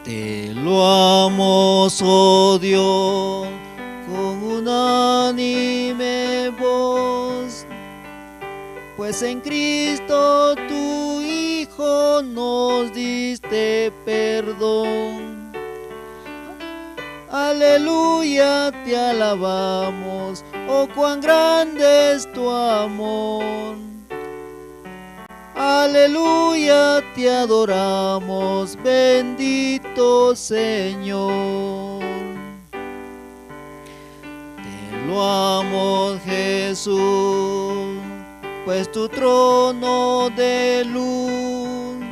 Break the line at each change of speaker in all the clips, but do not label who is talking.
Te loamos, oh Dios, con unánime voz, pues en Cristo tu Hijo nos diste perdón. Aleluya, te alabamos, oh cuán grande es tu amor. Aleluya, te adoramos, bendito Señor. Te loamos, Jesús, pues tu trono de luz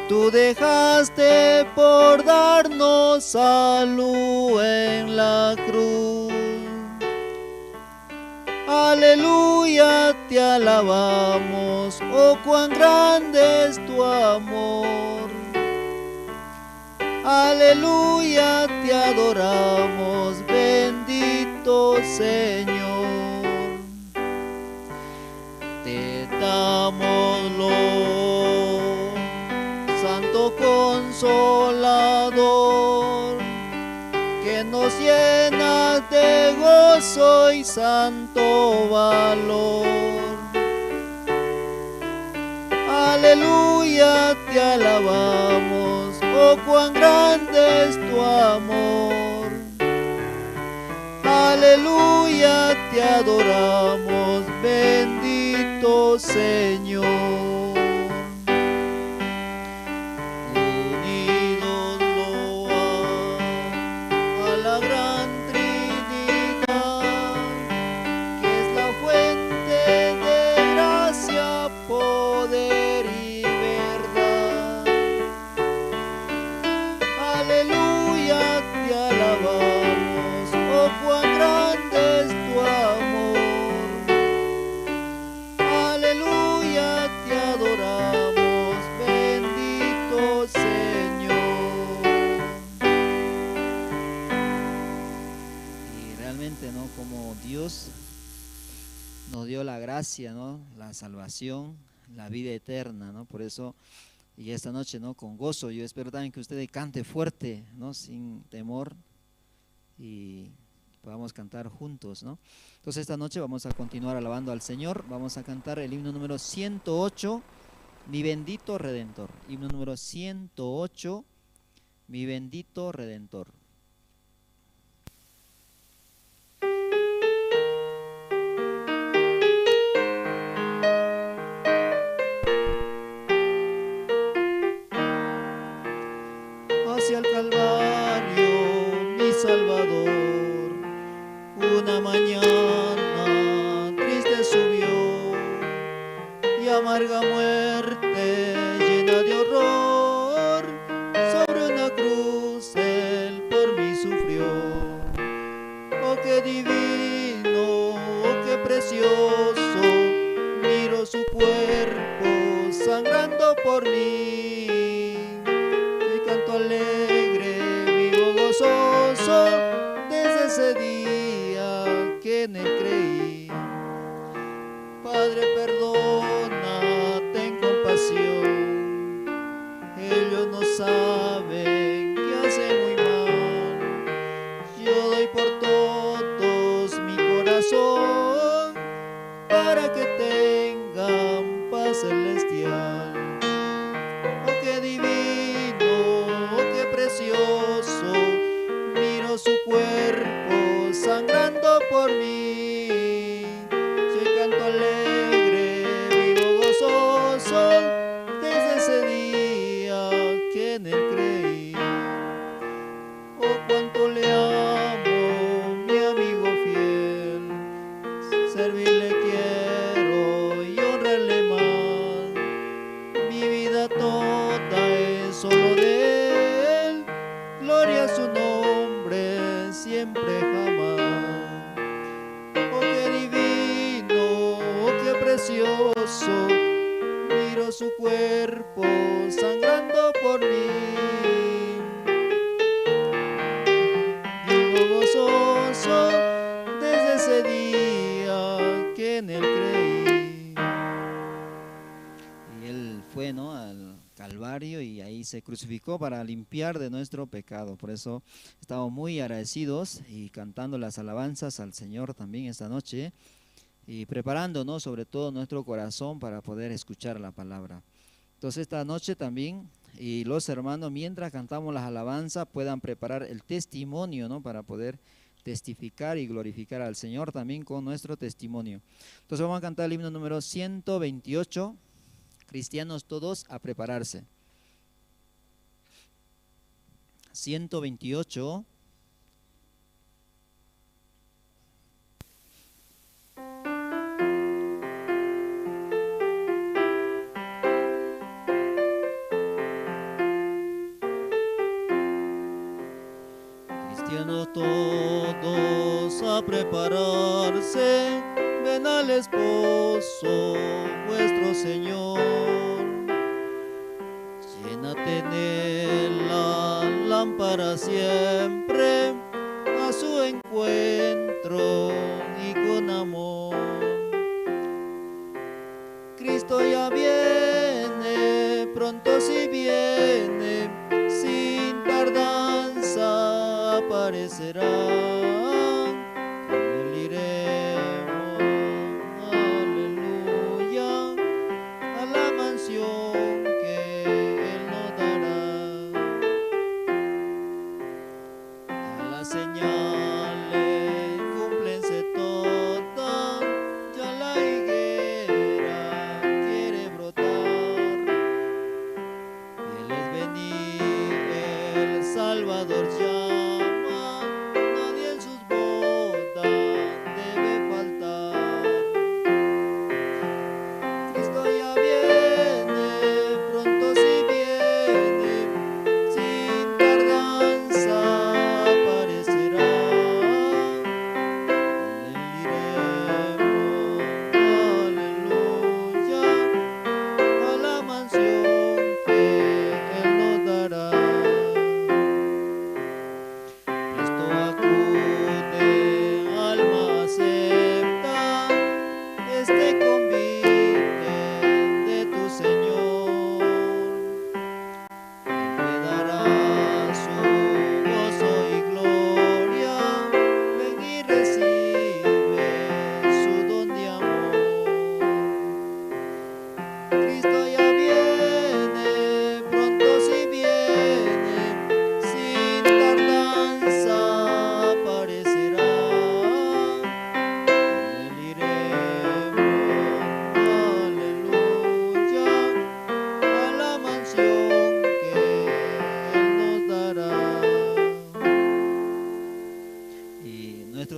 tú dejaste por darnos salud en la cruz. Aleluya, te alabamos, oh cuán grande es tu amor. Aleluya, te adoramos, bendito Señor. Te damos loor, Santo Consolador, que nos llenas de gozo y santo valor. Aleluya, te alabamos, oh cuán grande es tu amor. Aleluya, te adoramos, bendito Señor. Como Dios nos dio la gracia, ¿no? La salvación, la vida eterna, ¿no? Por eso, y esta noche, ¿no? Con gozo, yo espero también que ustedes cante fuerte, ¿no? Sin temor, y podamos cantar juntos, ¿no? Entonces esta noche vamos a continuar alabando al Señor. Vamos a cantar el himno número 108, Mi bendito Redentor. Himno número 108, Mi bendito Redentor. Hacia el Calvario, mi Salvador, una mañana triste subió, y amarga muerte llena de horror, sobre una cruz él por mí sufrió. Oh, qué divino, oh, qué precioso, miro su cuerpo sangrando por mí. Alegre, vivo gozoso, desde ese día que en él creí. Padre, perdona, ten compasión, ellos no saben que hacen muy mal. Yo doy por todos mi corazón, para que tengan paz celestial. Oh, qué divino, precioso, miro su cuerpo sangrando por mí. Yo canto alegre, vivo gozoso, desde ese día que en él creí. Oh, cuánto le amo, mi amigo fiel, servirle quiero y honrarle más. Mi vida toda es solo de él, gloria a su nombre, siempre jamás. Oh, qué divino, oh, qué precioso, miro su cuerpo sangrando por mí. Vivo gozoso desde ese día que en él creí. Y él fue, ¿no?, al Calvario y ahí se crucificó para limpiar de nuestro pecado. Por eso estamos muy agradecidos y cantando las alabanzas al Señor también esta noche y preparándonos sobre todo nuestro corazón para poder escuchar la palabra. Entonces esta noche también, y los hermanos mientras cantamos las alabanzas puedan preparar el testimonio, ¿no?, para poder testificar y glorificar al Señor también con nuestro testimonio. Entonces vamos a cantar el himno número 128, Cristianos todos a prepararse. 128. Cristianos todos a prepararse, ven al esposo vuestro Señor. Llénate de la lámpara siempre, a su encuentro y con amor. Cristo ya viene, pronto si viene, sin tardanza aparecerá. Con él iremos, aleluya, a la mansión que él nos dará. Ya las señales cúmplense todas, ya la higuera quiere brotar. Él es venir, el Salvador ya.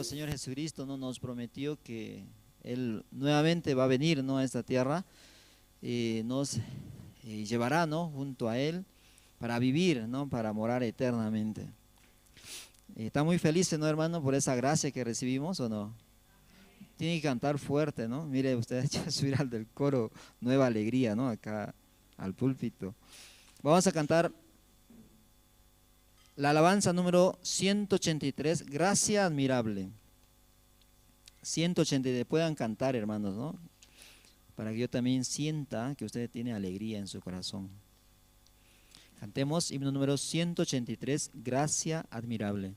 Señor Jesucristo, ¿no?, nos prometió que Él nuevamente va a venir, ¿no?, a esta tierra y nos llevará, ¿no?, junto a Él para vivir, ¿no?, para morar eternamente. Está muy feliz, ¿no, hermano, por esa gracia que recibimos, ¿o no? Tiene que cantar fuerte, ¿no? Mire, ustedes ya subir al del coro Nueva Alegría, ¿no?, acá al púlpito. Vamos a cantar la alabanza número 183, Gracia Admirable. 183, puedan cantar, hermanos, ¿no?, para que yo también sienta que usted tiene alegría en su corazón. Cantemos himno número 183, Gracia Admirable.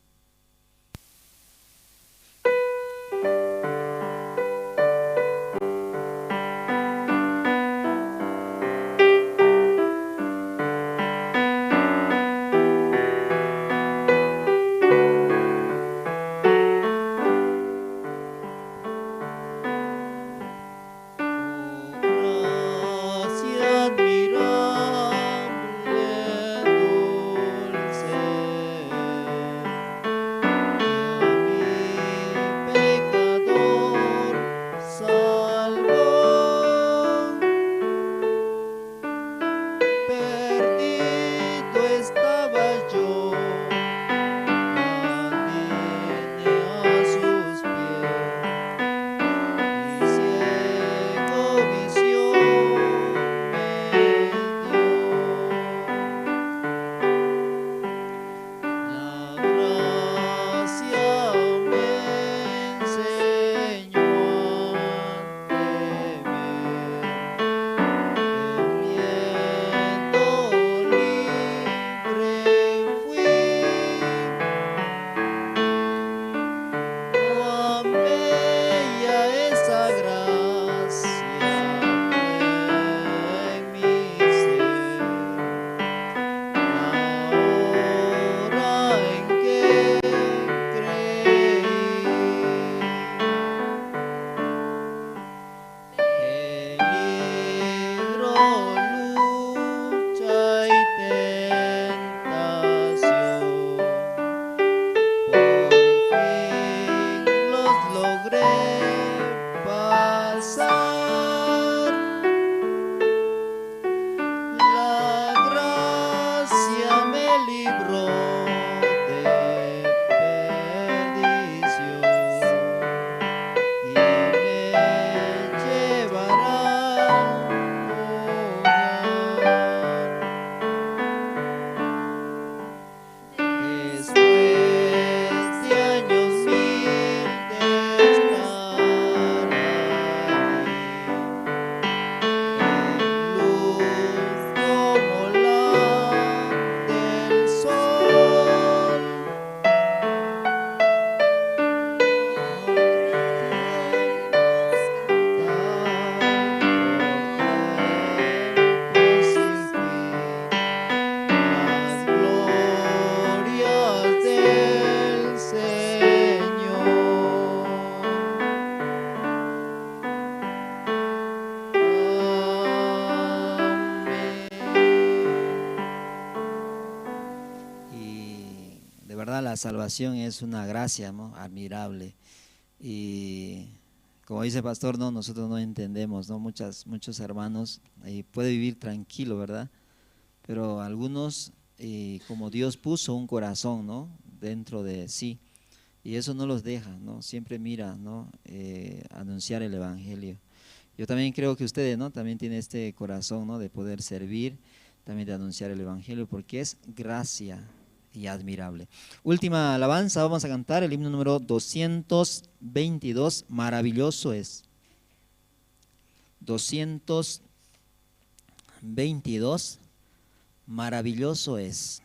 Admirable, dulce. salvación es una gracia, ¿no? Admirable. Y como dice el pastor, no, nosotros no entendemos, ¿no? Muchos hermanos puede vivir tranquilo, ¿verdad? Pero algunos, como Dios puso un corazón, ¿no? Dentro de sí, y eso no los deja, ¿no? Siempre mira, ¿no? Anunciar el Evangelio. Yo también creo que ustedes, ¿no? También tienen este corazón, ¿no? De poder servir, también de anunciar el Evangelio, porque es gracia y admirable. Última alabanza, vamos a cantar el himno número 222, maravilloso es. 222, maravilloso es.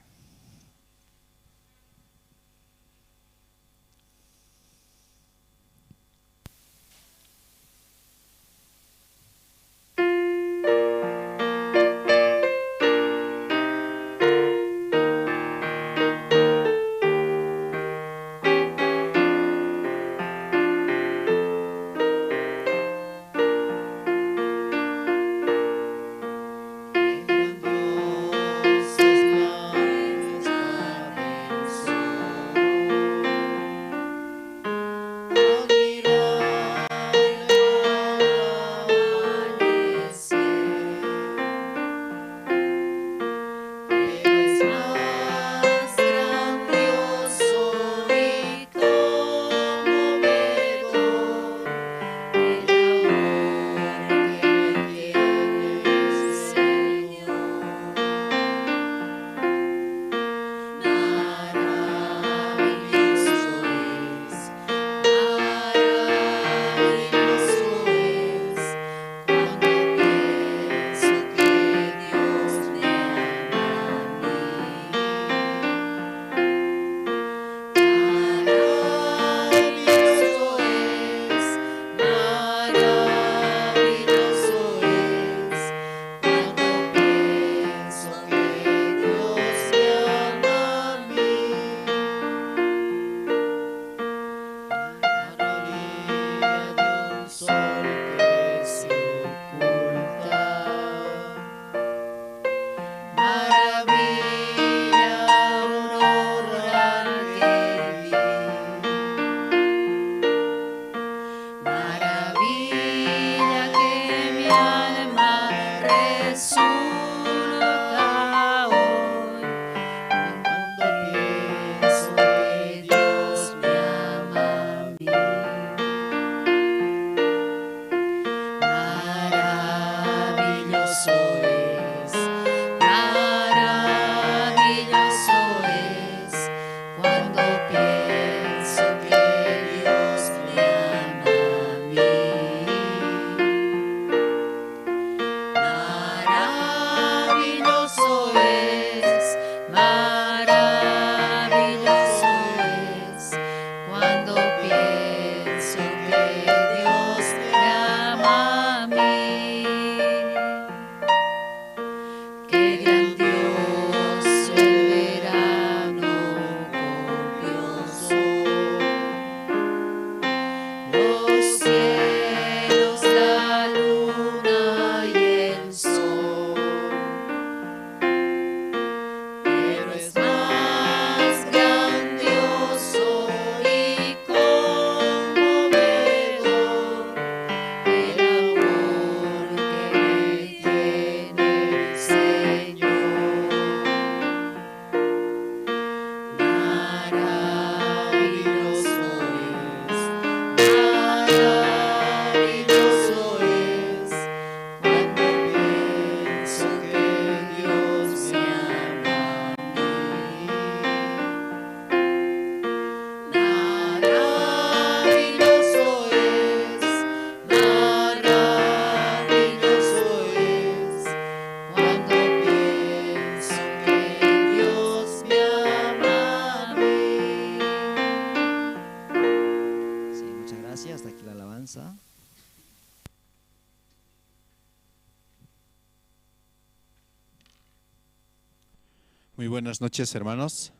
Muy buenas noches, hermanos.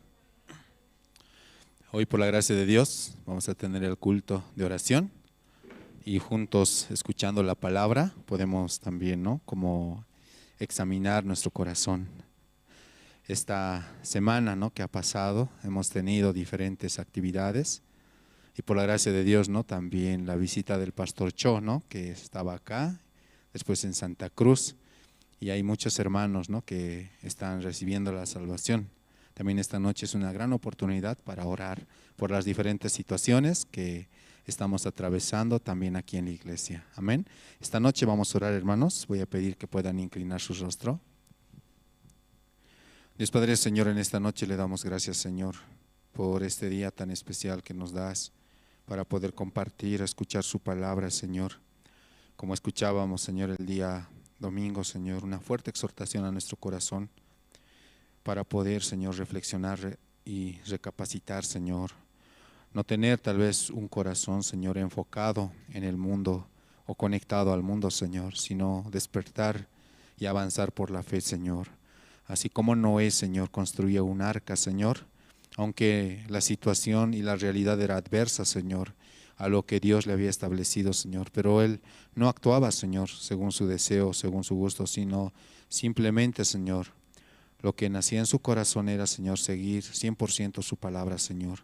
Hoy, por la gracia de Dios, vamos a tener el culto de oración y juntos, escuchando la palabra, podemos también, ¿no?, como examinar nuestro corazón. Esta semana, ¿no?, que ha pasado, hemos tenido diferentes actividades y por la gracia de Dios, ¿no?, también la visita del pastor Cho, ¿no?, que estaba acá, después en Santa Cruz, y hay muchos hermanos, ¿no?, que están recibiendo la salvación. También esta noche es una gran oportunidad para orar por las diferentes situaciones que estamos atravesando también aquí en la iglesia. Amén. Esta noche vamos a orar, hermanos. Voy a pedir que puedan inclinar su rostro. Dios Padre, Señor, en esta noche le damos gracias, Señor, por este día tan especial que nos das para poder compartir, escuchar su palabra, Señor. Como escuchábamos, Señor, el día domingo, Señor, una fuerte exhortación a nuestro corazón para poder, Señor, reflexionar y recapacitar, Señor. No tener tal vez un corazón, Señor, enfocado en el mundo o conectado al mundo, Señor, sino despertar y avanzar por la fe, Señor. Así como Noé, Señor, construía un arca, Señor, aunque la situación y la realidad era adversa, Señor, a lo que Dios le había establecido, Señor. Pero él no actuaba, Señor, según su deseo, según su gusto, sino simplemente, Señor, lo que nacía en su corazón era, Señor, seguir 100% su palabra, Señor.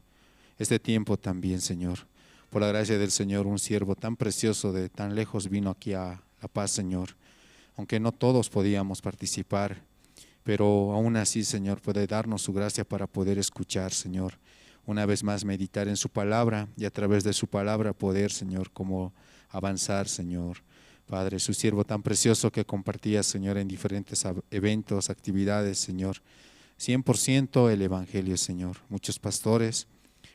Este tiempo también, Señor, por la gracia del Señor, un siervo tan precioso de tan lejos vino aquí a La Paz, Señor. Aunque no todos podíamos participar, pero aún así, Señor, puede darnos su gracia para poder escuchar, Señor. Una vez más meditar en su palabra y a través de su palabra poder, Señor, como avanzar, Señor. Padre, su siervo tan precioso que compartía, Señor, en diferentes eventos, actividades, Señor. 100% el Evangelio, Señor. Muchos pastores,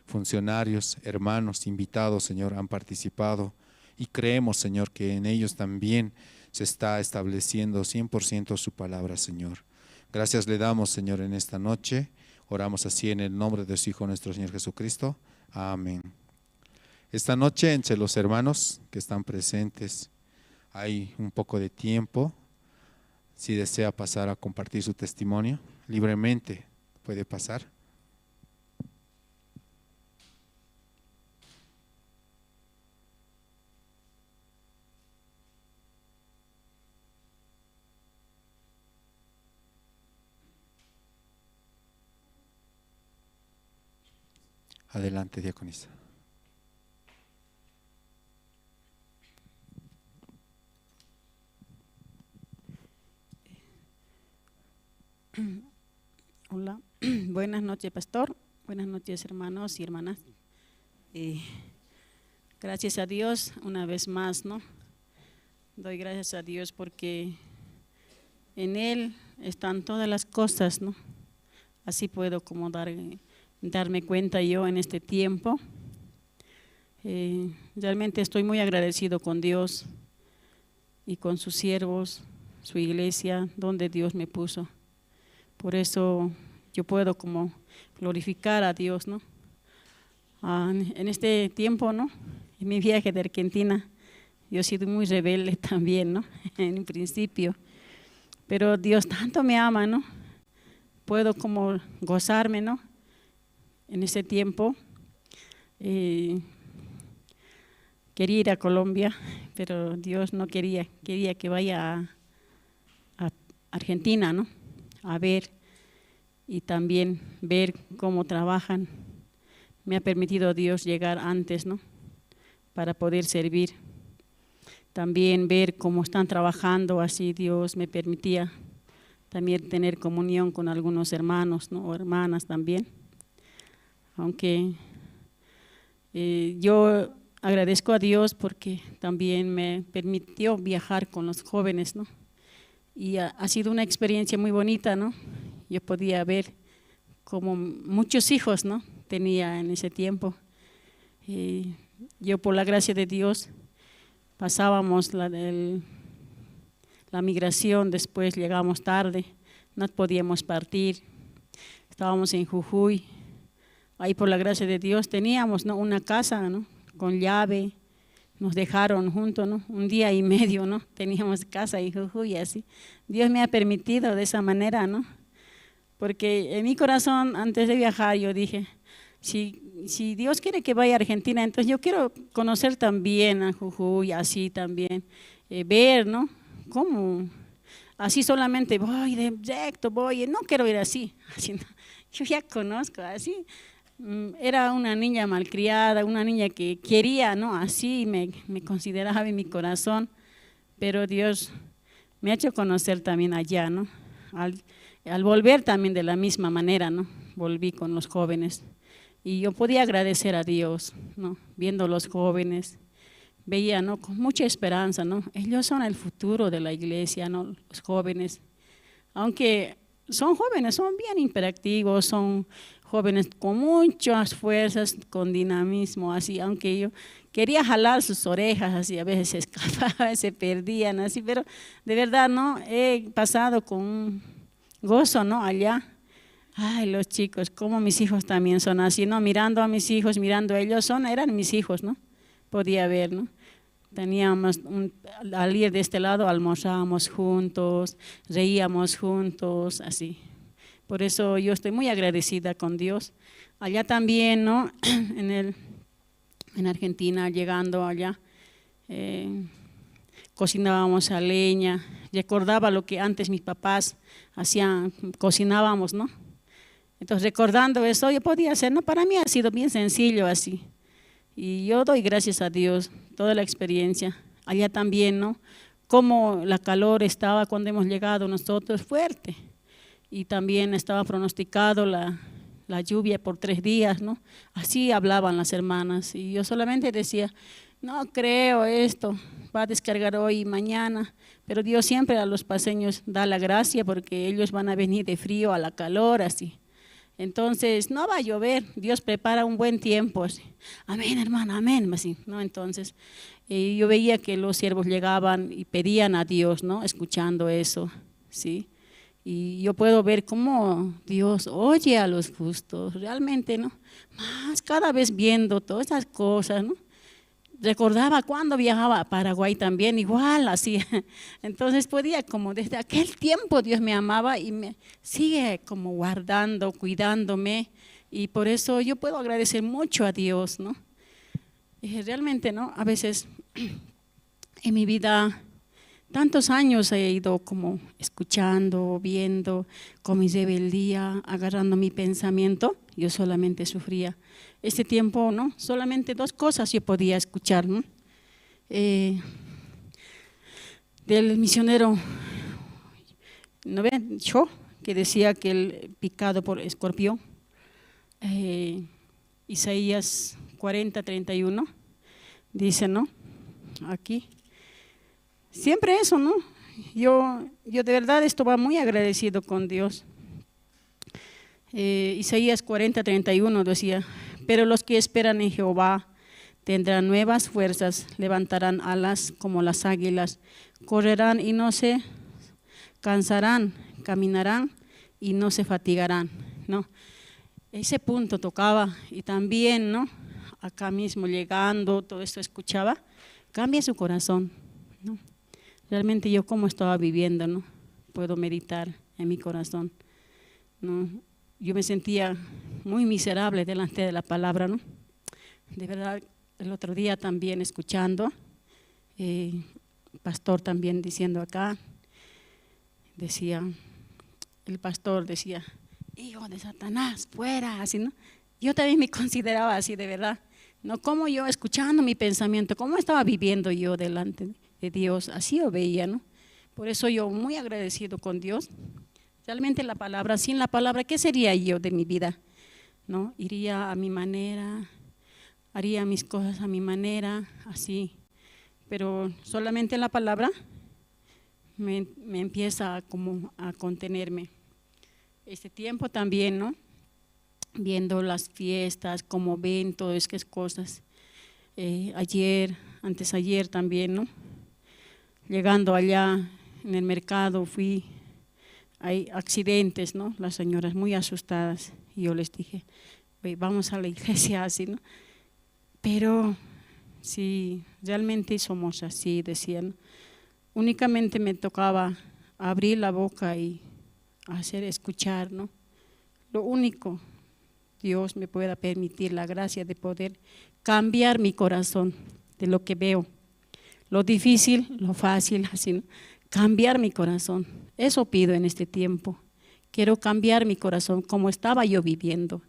funcionarios, hermanos, invitados, Señor, han participado y creemos, Señor, que en ellos también se está estableciendo 100% su palabra, Señor. Gracias le damos, Señor, en esta noche. Oramos así en el nombre de su Hijo, nuestro Señor Jesucristo. Amén. Esta noche, entre los hermanos que están presentes, hay un poco de tiempo. Si desea pasar a compartir su testimonio, libremente puede pasar. Adelante, diaconisa.
Hola, buenas noches, pastor. Buenas noches, hermanos y hermanas. Gracias a Dios una vez más, ¿no? Doy gracias a Dios porque en Él están todas las cosas, ¿no? Así puedo como darme cuenta yo en este tiempo. Realmente estoy muy agradecido con Dios y con sus siervos, su iglesia, donde Dios me puso. Por eso yo puedo como glorificar a Dios, ¿no? En este tiempo, ¿no? En mi viaje de Argentina, yo he sido muy rebelde también, ¿no? En un principio. Pero Dios tanto me ama, ¿no? Puedo como gozarme, ¿no? En ese tiempo quería ir a Colombia, pero Dios no quería, quería que vaya a Argentina, ¿no? A ver y también ver cómo trabajan. Me ha permitido Dios llegar antes, ¿no? Para poder servir. También ver cómo están trabajando, así Dios me permitía también tener comunión con algunos hermanos, ¿no? O hermanas también. Aunque yo agradezco a Dios porque también me permitió viajar con los jóvenes, ¿no? Y ha sido una experiencia muy bonita, ¿no? Yo podía ver como muchos hijos, ¿no? Tenía en ese tiempo. Yo, por la gracia de Dios, pasábamos la migración, después llegamos tarde, no podíamos partir, estábamos en Jujuy. Ahí por la gracia de Dios teníamos, ¿no?, una casa, ¿no?, con llave, nos dejaron juntos, ¿no?, un día y medio, ¿no?, teníamos casa en Jujuy, así. Dios me ha permitido de esa manera, ¿no?, porque en mi corazón, antes de viajar, yo dije, si Dios quiere que vaya a Argentina, entonces yo quiero conocer también a Jujuy, así también, ver, ¿no?, cómo Así solamente voy de recto, voy, no quiero ir así, así no. Yo ya conozco, así. Era una niña malcriada, una niña que quería, ¿no? Así me consideraba en mi corazón, pero Dios me ha hecho conocer también allá, ¿no? Al volver también de la misma manera, ¿no? Volví con los jóvenes y yo podía agradecer a Dios, ¿no? Viendo los jóvenes, veía, ¿no? Con mucha esperanza, ¿no? Ellos son el futuro de la iglesia, ¿no? Los jóvenes, aunque son jóvenes, son bien hiperactivos, son jóvenes con muchas fuerzas, con dinamismo, así, aunque yo quería jalar sus orejas, así, a veces se escapaban, se perdían, así, pero de verdad, ¿no? He pasado con un gozo, ¿no? Allá. Ay, los chicos, como mis hijos también son así, ¿no? Mirando a mis hijos, mirando a ellos, eran mis hijos, ¿no? Podía ver, ¿no? Al ir de este lado almorzábamos juntos, reíamos juntos, así. Por eso yo estoy muy agradecida con Dios. Allá también, ¿no? En Argentina, llegando allá, cocinábamos a leña. Recordaba lo que antes mis papás hacían, cocinábamos, ¿no? Entonces, recordando eso, yo podía hacer, ¿no? Para mí ha sido bien sencillo así. Y yo doy gracias a Dios, toda la experiencia. Allá también, ¿no? Cómo la calor estaba cuando hemos llegado nosotros, fuerte. Y también estaba pronosticado la lluvia por 3 días, ¿no? Así hablaban las hermanas. Y yo solamente decía, no creo esto, va a descargar hoy y mañana. Pero Dios siempre a los paseños da la gracia porque ellos van a venir de frío a la calor, así. Entonces, no va a llover, Dios prepara un buen tiempo, así. Amén, hermana, amén, así, ¿no? Entonces, yo veía que los siervos llegaban y pedían a Dios, ¿no? Escuchando eso, ¿sí? Y yo puedo ver cómo Dios oye a los justos, realmente, ¿no? Más cada vez viendo todas esas cosas, ¿no? Recordaba cuando viajaba a Paraguay también, igual así. Entonces podía, como desde aquel tiempo Dios me amaba y me sigue como guardando, cuidándome. Y por eso yo puedo agradecer mucho a Dios, ¿no? Y realmente, ¿no? A veces en mi vida, tantos años he ido como escuchando, viendo, con mi rebeldía, agarrando mi pensamiento, yo solamente sufría. Este tiempo, ¿no? Solamente 2 cosas yo podía escuchar, ¿no? Del misionero, ¿no ven? Yo, que decía que el picado por escorpión, Isaías 40, 31, dice, ¿no? Aquí. Siempre eso, ¿no? Yo de verdad estaba muy agradecido con Dios. Isaías 40, 31 decía, pero los que esperan en Jehová tendrán nuevas fuerzas, levantarán alas como las águilas, correrán y no se cansarán, caminarán y no se fatigarán, ¿no? Ese punto tocaba y también, ¿no? Acá mismo llegando, todo esto escuchaba, cambia su corazón, ¿no? Realmente yo como estaba viviendo, ¿no? Puedo meditar en mi corazón, ¿no? Yo me sentía muy miserable delante de la palabra, ¿no? De verdad, el otro día también escuchando, pastor también diciendo acá, decía, el pastor decía, hijo de Satanás, fuera, así, ¿no? Yo también me consideraba así, de verdad, ¿no? Como yo escuchando mi pensamiento, cómo estaba viviendo yo delante de Dios, así yo veía, ¿no? Por eso yo muy agradecido con Dios. Realmente la palabra, sin la palabra, ¿qué sería yo de mi vida? ¿No? Iría a mi manera, haría mis cosas a mi manera, así. Pero solamente la palabra me empieza como a contenerme. Este tiempo también, ¿no? Viendo las fiestas, cómo ven todas esas cosas. Ayer, antes ayer también, ¿no? Llegando allá en el mercado fui, hay accidentes, ¿no? Las señoras muy asustadas. Y yo les dije, ve, vamos a la iglesia así, ¿no? Pero si realmente somos así, decían, únicamente me tocaba abrir la boca y hacer escuchar, ¿no? Lo único, Dios me pueda permitir la gracia de poder cambiar mi corazón de lo que veo. Lo difícil, lo fácil, así, ¿no? Cambiar mi corazón. Eso pido en este tiempo. Quiero cambiar mi corazón como estaba yo viviendo,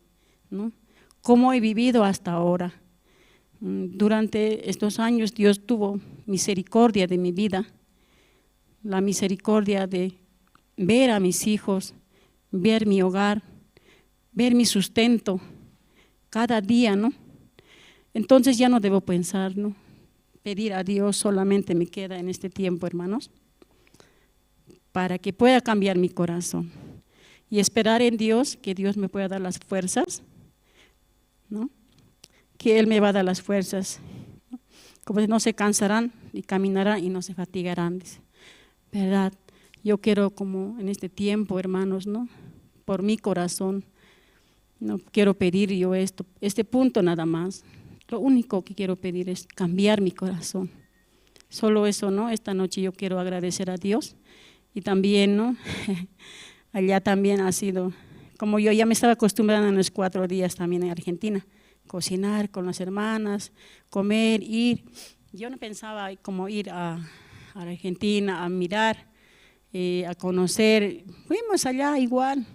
¿no? Como he vivido hasta ahora. Durante estos años Dios tuvo misericordia de mi vida, la misericordia de ver a mis hijos, ver mi hogar, ver mi sustento cada día, ¿no? Entonces ya no debo pensar, ¿no? Pedir a Dios solamente me queda en este tiempo, hermanos, para que pueda cambiar mi corazón y esperar en Dios, que Dios me pueda dar las fuerzas, ¿no? Que Él me va a dar las fuerzas, ¿no? Como no se cansarán y caminarán y no se fatigarán, dice. ¿Verdad? Yo quiero, como en este tiempo, hermanos, ¿no? Por mi corazón, no quiero pedir yo esto, este punto nada más. Lo único que quiero pedir es cambiar mi corazón. Solo eso, ¿no? Esta noche yo quiero agradecer a Dios y también, ¿no? Allá también ha sido, como yo ya me estaba acostumbrando en los 4 días también en Argentina, cocinar con las hermanas, comer, ir. Yo no pensaba como ir a Argentina, a mirar, a conocer. Fuimos allá igual,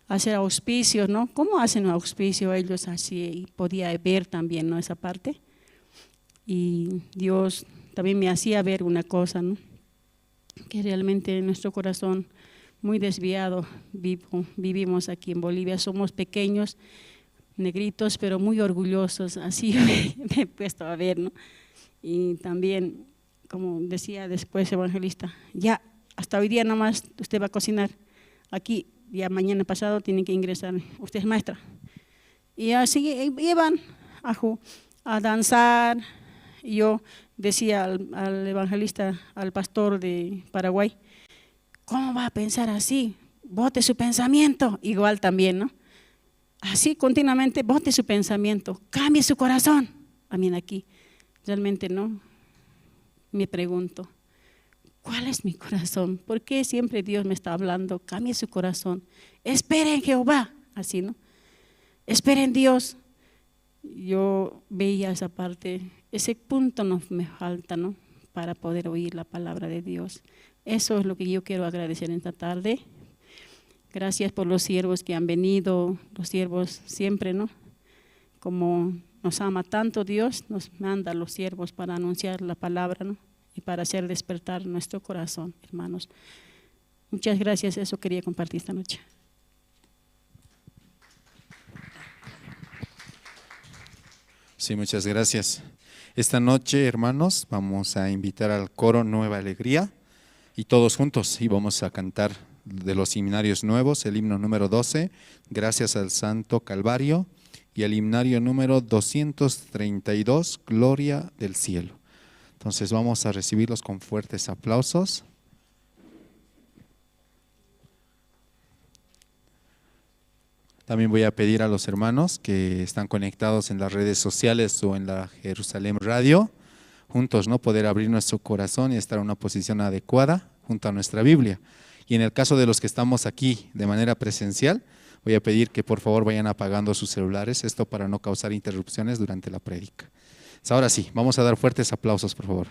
a hacer auspicios, ¿no? ¿Cómo hacen auspicio ellos así? Y podía ver también, ¿no? Esa parte. Y Dios también me hacía ver una cosa, ¿no? Que realmente en nuestro corazón muy desviado vivimos aquí en Bolivia, somos pequeños, negritos, pero muy orgullosos, así me he puesto a ver, ¿no? Y también, como decía después evangelista, ya hasta hoy día nomás usted va a cocinar, aquí ya mañana pasado tienen que ingresar, usted es maestra. Y así iban a danzar. Y yo decía al evangelista, al pastor de Paraguay, ¿cómo va a pensar así? Bote su pensamiento, igual también, ¿no? Así continuamente, bote su pensamiento, cambie su corazón. También aquí, realmente, ¿no? Me pregunto, ¿cuál es mi corazón? ¿Por qué siempre Dios me está hablando? Cambie su corazón. Espere en Jehová, así, ¿no? Espere en Dios. Yo veía esa parte, ese punto no me falta, ¿no? Para poder oír la palabra de Dios. Eso es lo que yo quiero agradecer en esta tarde. Gracias por los siervos que han venido, los siervos siempre, ¿no? Como nos ama tanto Dios, nos manda los siervos para anunciar la palabra, ¿no? Y para hacer despertar nuestro corazón, hermanos. Muchas gracias, eso quería compartir esta noche.
Sí, muchas gracias. Esta noche, hermanos, vamos a invitar al coro Nueva Alegría y todos juntos y vamos a cantar de los himnarios nuevos, el himno número 12, Gracias al Santo Calvario, y el himnario número 232, Gloria del Cielo. Entonces vamos a recibirlos con fuertes aplausos. También voy a pedir a los hermanos que están conectados en las redes sociales o en la Jerusalén Radio, juntos, ¿no? Poder abrir nuestro corazón y estar en una posición adecuada junto a nuestra Biblia. Y en el caso de los que estamos aquí de manera presencial, voy a pedir que por favor vayan apagando sus celulares, esto para no causar interrupciones durante la prédica. Ahora sí, vamos a dar fuertes aplausos, por favor.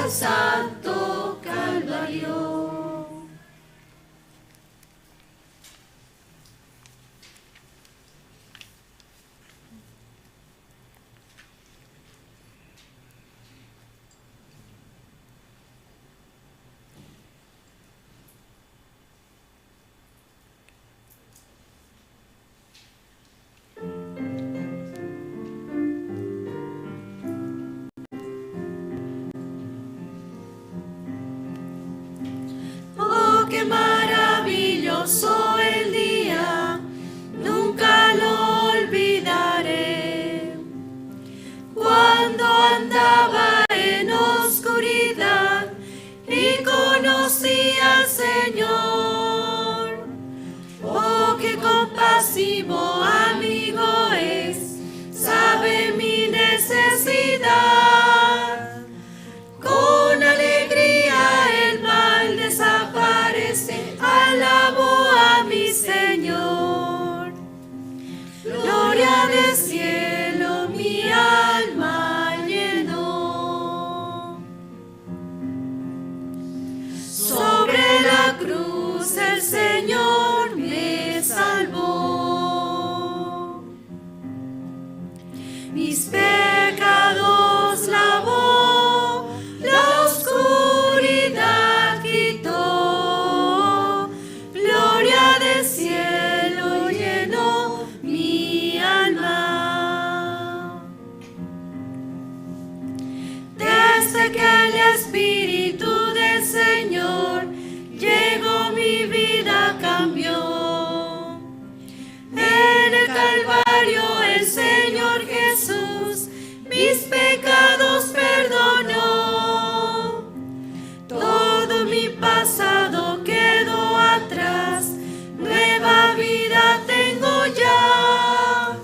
al santo Calvario. Oh, qué maravilloso el día, nunca lo olvidaré. Cuando andaba en oscuridad y conocí al Señor. Oh, qué compasivo amigo es, sabe mi necesidad. Con alegría el mal desaparece, alabo a mi Señor. Gloria del cielo mi alma llenó. Sobre la cruz el Señor me salvó. Mis pecados lavó, la oscuridad quitó. Gloria del cielo llenó mi alma. Desde que el Espíritu del Señor llegó, mi vida cambió. En el Calvario el Señor Jesús mis pecados perdonó. Todo mi pasado quedó atrás, nueva vida tengo ya.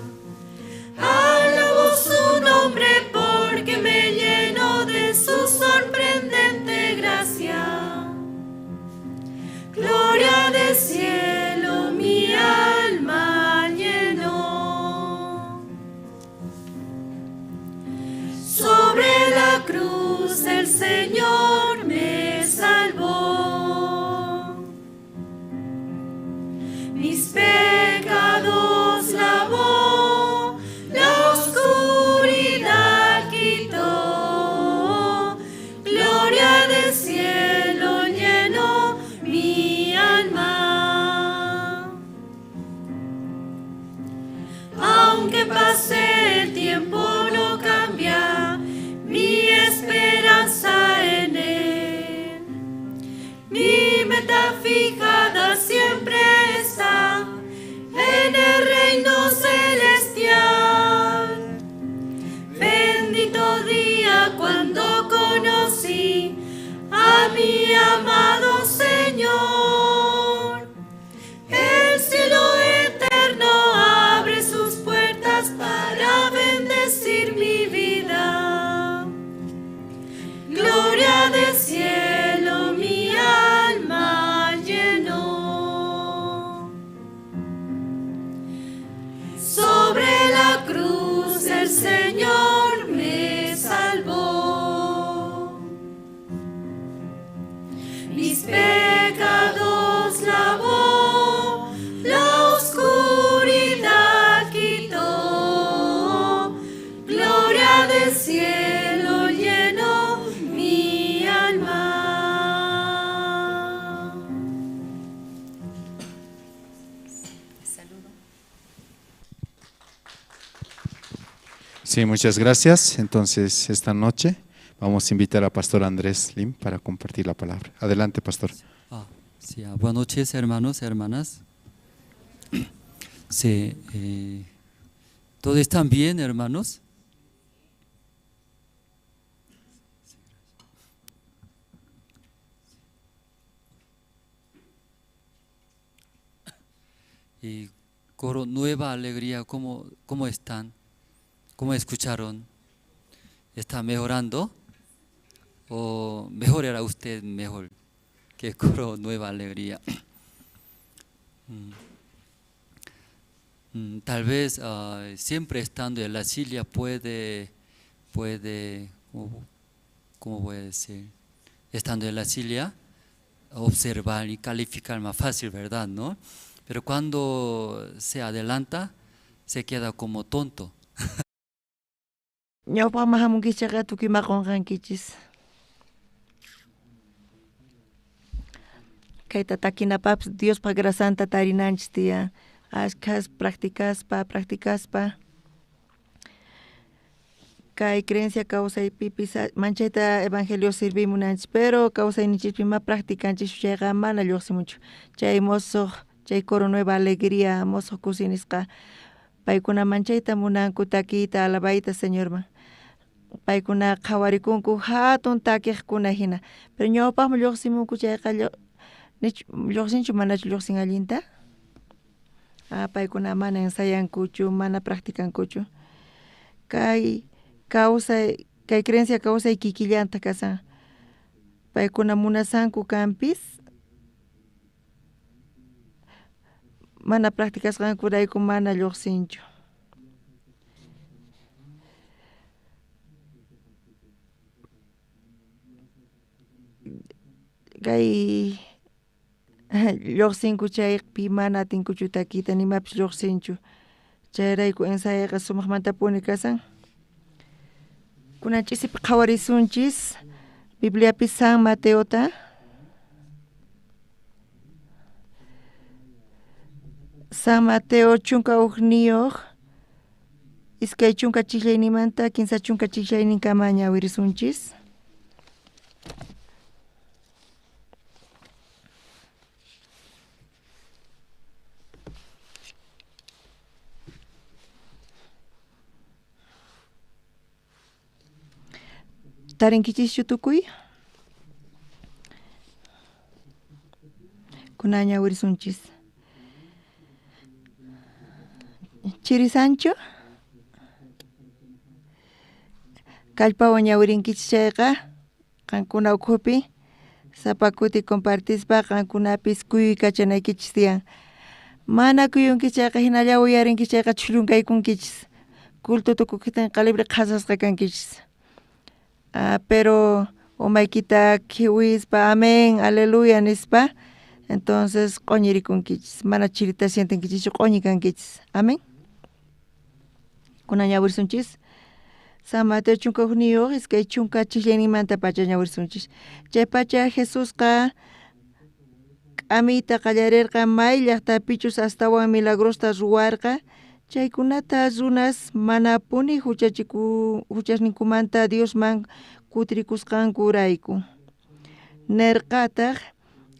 Alabo su nombre porque me llenó de su sorprendente gracia. Gloria del cielo mi alma llenó. Sobre la cruz el Señor me salvó. Mis pecados lavó, la oscuridad quitó. Gloria del cielo llenó mi alma. Aunque pase el tiempo no cambia mi esperanza en Él. Mi meta fijada siempre está en el reino celestial. Bendito día cuando conocí a mi amado Señor. El cielo eterno abre sus puertas para bendecir mi vida. Gloria del cielo mi alma llenó. Sobre la cruz el Señor me salvó. Mis pecados lavó, la oscuridad quitó. Gloria del cielo llenó mi alma.
Sí, muchas gracias. Entonces, esta noche vamos a invitar a Pastor Andrés Lim para compartir la palabra. Adelante, Pastor.
Sí, buenas noches, hermanos, hermanas. Sí, ¿todos están bien, hermanos? Y coro Nueva Alegría, ¿cómo están? ¿Cómo escucharon? ¿Está mejorando? ¿O mejor era usted mejor que coro Nueva Alegría? Tal vez siempre estando en la silla puede ¿Cómo voy a decir? Estando en la silla, observar y calificar más fácil, ¿verdad? ¿No? Pero cuando se adelanta, se queda como tonto.
Ñawpaqman hamunkichis chayqa tukuy ima qunqankichis. Kayta takinapaqpis Diospaq grasanta tarinanchis tiyan. Ashkhas practicaspa, practicaspa. Kay creencia kawsaypipis manchayta evangelio sirvimunanchis, pero kawsayninchispi ma practicanchischu chayqa mana lluqsimunchu. Chay mosoq, chay coro Nueva Alegría, mosoq kusi nisqa, paykuna manchayta munanku takiyta, alabayta Señorman. Paykuna qhawarikunku hatun takiqkuna hina, pero ñawpaqman lluqsimunku chayqa lluqsinchu manachu lluqsin allinta? Ah, paykuna mana ensayankuchu, mana practicankuchu. Kay kawsay, kay creencia kawsay kikillanta kasan. Paykuna munasanku kanpis, mana practicasqankurayku mana lluqsinchu. Kay lluqsinku chaypi mana atinkuchu takiyta nimapis lluqsinchu. Chayrayku ensayayqa sumaqmantapuni kasan. Kunan ch'isipi qhawarisunchis Bibliapi San Mateota. San Mateo chunka ujniyuq, iskay chunka chijllaynimanta kinsa chunka chijllayninkama ñawirisunchis. Tarinkichischu tukuy? Kunan ñawirisunchis. Chiri Sancho? Kallpawan ñawirinkichis chayqa qankuna ukhupi sapa kuti compartispa qankunapis kuyuykachanaykichis tiyan. Mana kuyunkichis chayqa hinalla uyarinkichis chayqa chhullunkaykунkichis. Culto tukuqtinqa libre qhasasqa kankichis. Ah, pero umaykita khiwispa amén, aleluya nispa, entonces q'oñirikunkichis, mana chirita sientenkichischu q'oñi kankichis. Amén. Kunan ñawirisunchis. San Mateo chunka ujniyuq, iskay chunka chijllaynimanta pacha ñawirisunchis. Chay pacha Jesusqa k'amiyta qallarirqa may llaqtapichus astawan milagrosta ruwarqa, chaykunata runas manapuni huchasninkumanta Diosman kutirikusqankurayku. Nerqataq,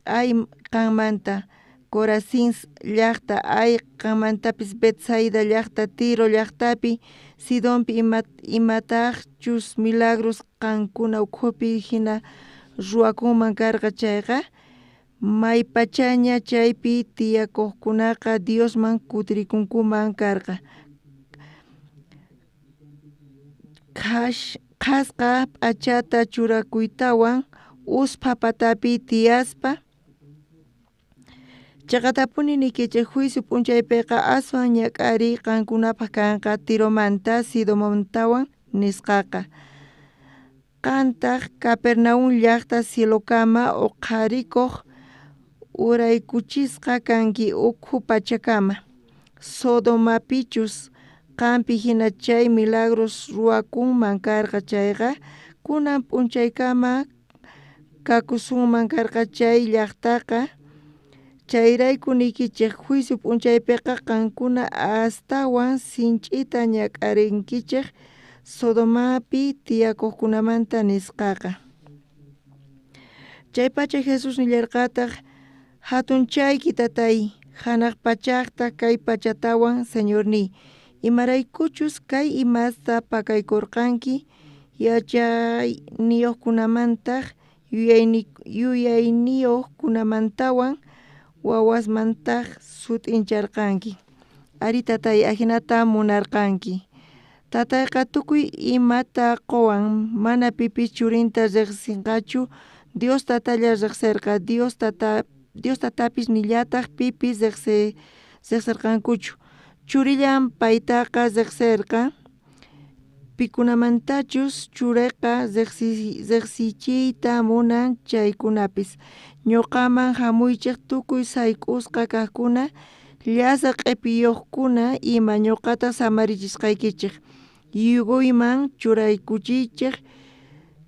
ay qanmanta Corazín llaqta, ay qanmantapis Betsaida llaqta, Tiro llaqtapi, Sidonpi imataqchus milagros qankuna ukhupi hina ruwakunman karqa chayqa, maypachaña chaypi tiyakuqkunaqa Diosman kutirikunkuman karqa. Qhasqa p'achata churakuytawan uspha patapi tiyaspa, chaqatapuni niykichej juicio p'unchaypiqa aswan ñak'ariy qankunapaq kanqa Tiromanta Sidomantawan nisqaqa. Qantaq Capernaum llaqta cielokama uqharikuq uraykuchisqa kanki ukhu pachakama. Sodomapichus qampi hina chay milagros ruwakunman karqa chayqa, kunan p'unchaykama kakusunman karqa chay llaqtaqa. Chayrayku niykichej juicio p'unchaypiqa qankuna astawan sinch'ita ñak'arinkichej Sodomapi tiyakuqkunamanta nisqaqa. Chaypacha Jesús nillarqataq, hatunchayki tatay, hanaq pachaqta kay pachatawan Señorniy, imaraykuchus kay imasta pakaykurqanki yachayniyuqkunamantaq yuyayniyuqkunamantawan wawasmantaq sut'incharqanki. Ari tatay, ajinata munarqanki. Tatayqa tukuy imata quwan, mana pipis churinta riqsinqachu, Dios tatalla riqsirqa, Dios tatapis nillataq pipis riqsirqankuchu. Churillan paytaqa riqsirqa, Pikunamantachus chureqa riqsichiyta munan chaykunapis. Ñuqaman hamuychik tukuy sayk'usqa kaqkuna llasa q'ipiyuqkuna ima ñuqata samarichisqaykichik. Yugoyman churaykuchiychik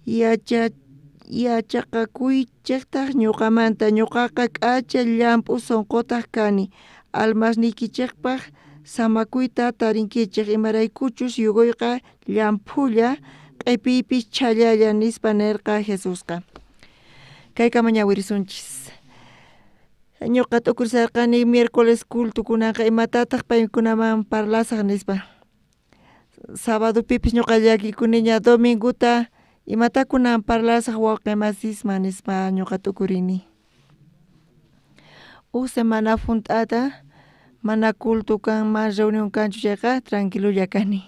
yachaqakuychiktaq ñuqamanta ñuqaqa k'acha llamp'u sunqutaq kani almasniykichikpaq samakuyta tarinkichik imaraykuchus yugoyqa llamp'ulla q'ipiypis chhallalla nispa nerqa Jesusqa. Kaykama ñawirisunchis. Ñuqa t'ukurisharqani miércoles cultukunaqa imatataq paykunaman parlasaq nispa. Sabadopipis ñuqa llakikuniña dominguta imata kunan parlasaq wawqi masisman nispa ñuqa t'ukurini. Uj semana junt'ata mana culto kan mana reunión kanchu chayqa tranquilolla kani.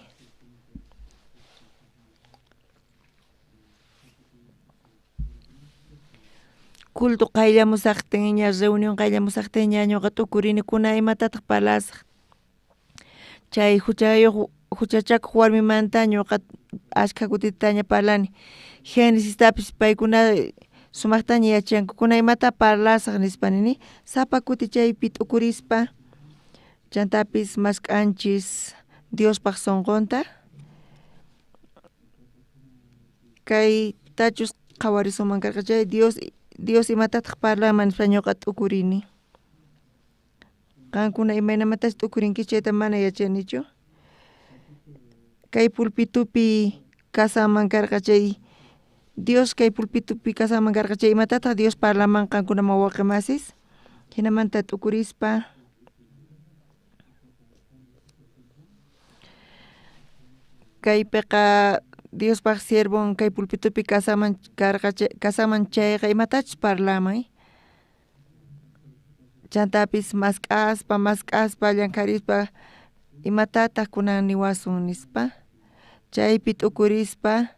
Culto qayllamusaqtinña reunión qayllamusaqtinña ñuqa t'ukurini kuna imatataq parlasaq. Chay huchachakuq warmimanta ñuqa ashkha kutitaña parlani. Génesistapis paykuna sumaqtaña yachanku kuna imata parlasaq nispa nini sapa kuti chaypi t'ukurispa chantapis mask'anchis Diospaq sunqunta kay tachus qhawarisunman karqa chay Dios imatataq parlanman nispa ñuqa t'ukurini. Qankuna imaynamantachu t'ukurinkichis chayta mana yachanichu. Kay pulpitupi kasanman karqa chay Dios kay pulpitupi kasanman karqa chay imatataq Dios parlaman qankunaman wawqi masis hinamanta t'ukurispa kaypiqa Diospaq siervon kay pulpitupi kasanman karqa kasanman chayqa imatachus parlaman chantapis mask'aspa mask'aspa llankharispa imatataq kunan niwasun nispa chaypi t'ukurispa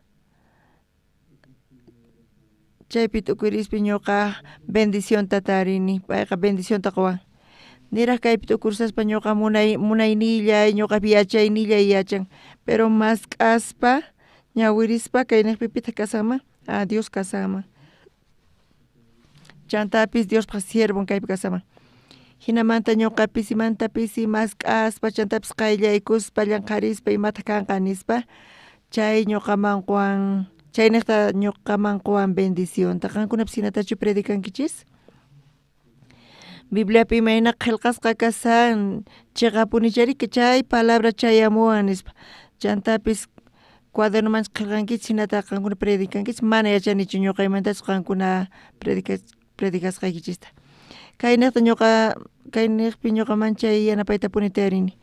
ñuqa bendicionta tarini payqa bendicionta quwan niraq kaypi t'ukurisaspa ñuqa munaynillay ñuqapi yachaynillay yachan pero mask'aspa ñawirispa kayniqpi pitaq kasanman ah Dios kasanman chantapis Diospaq siervon kaypi kasanman hinamanta ñuqa pisimanta pisi mask'aspa chantapis qayllaykuspa llankharispa imataq kanqa nispa chay ñuqaman quwan chayniqta ñuqaman quwan bendicionta qankunapis hinatachu predicankichis Bibliapi imayna qillqasqa kasan chiqapunichari chay palabra chayamuwan nispa chantapis cuadernomanchus qillqankichis hinata qankuna predicankichis mana yachanichu ñuqaymantachu qankuna predicasqaykichista kayniqta ñuqa kayniqpi ñuqa manchay yanapaytapuni tarini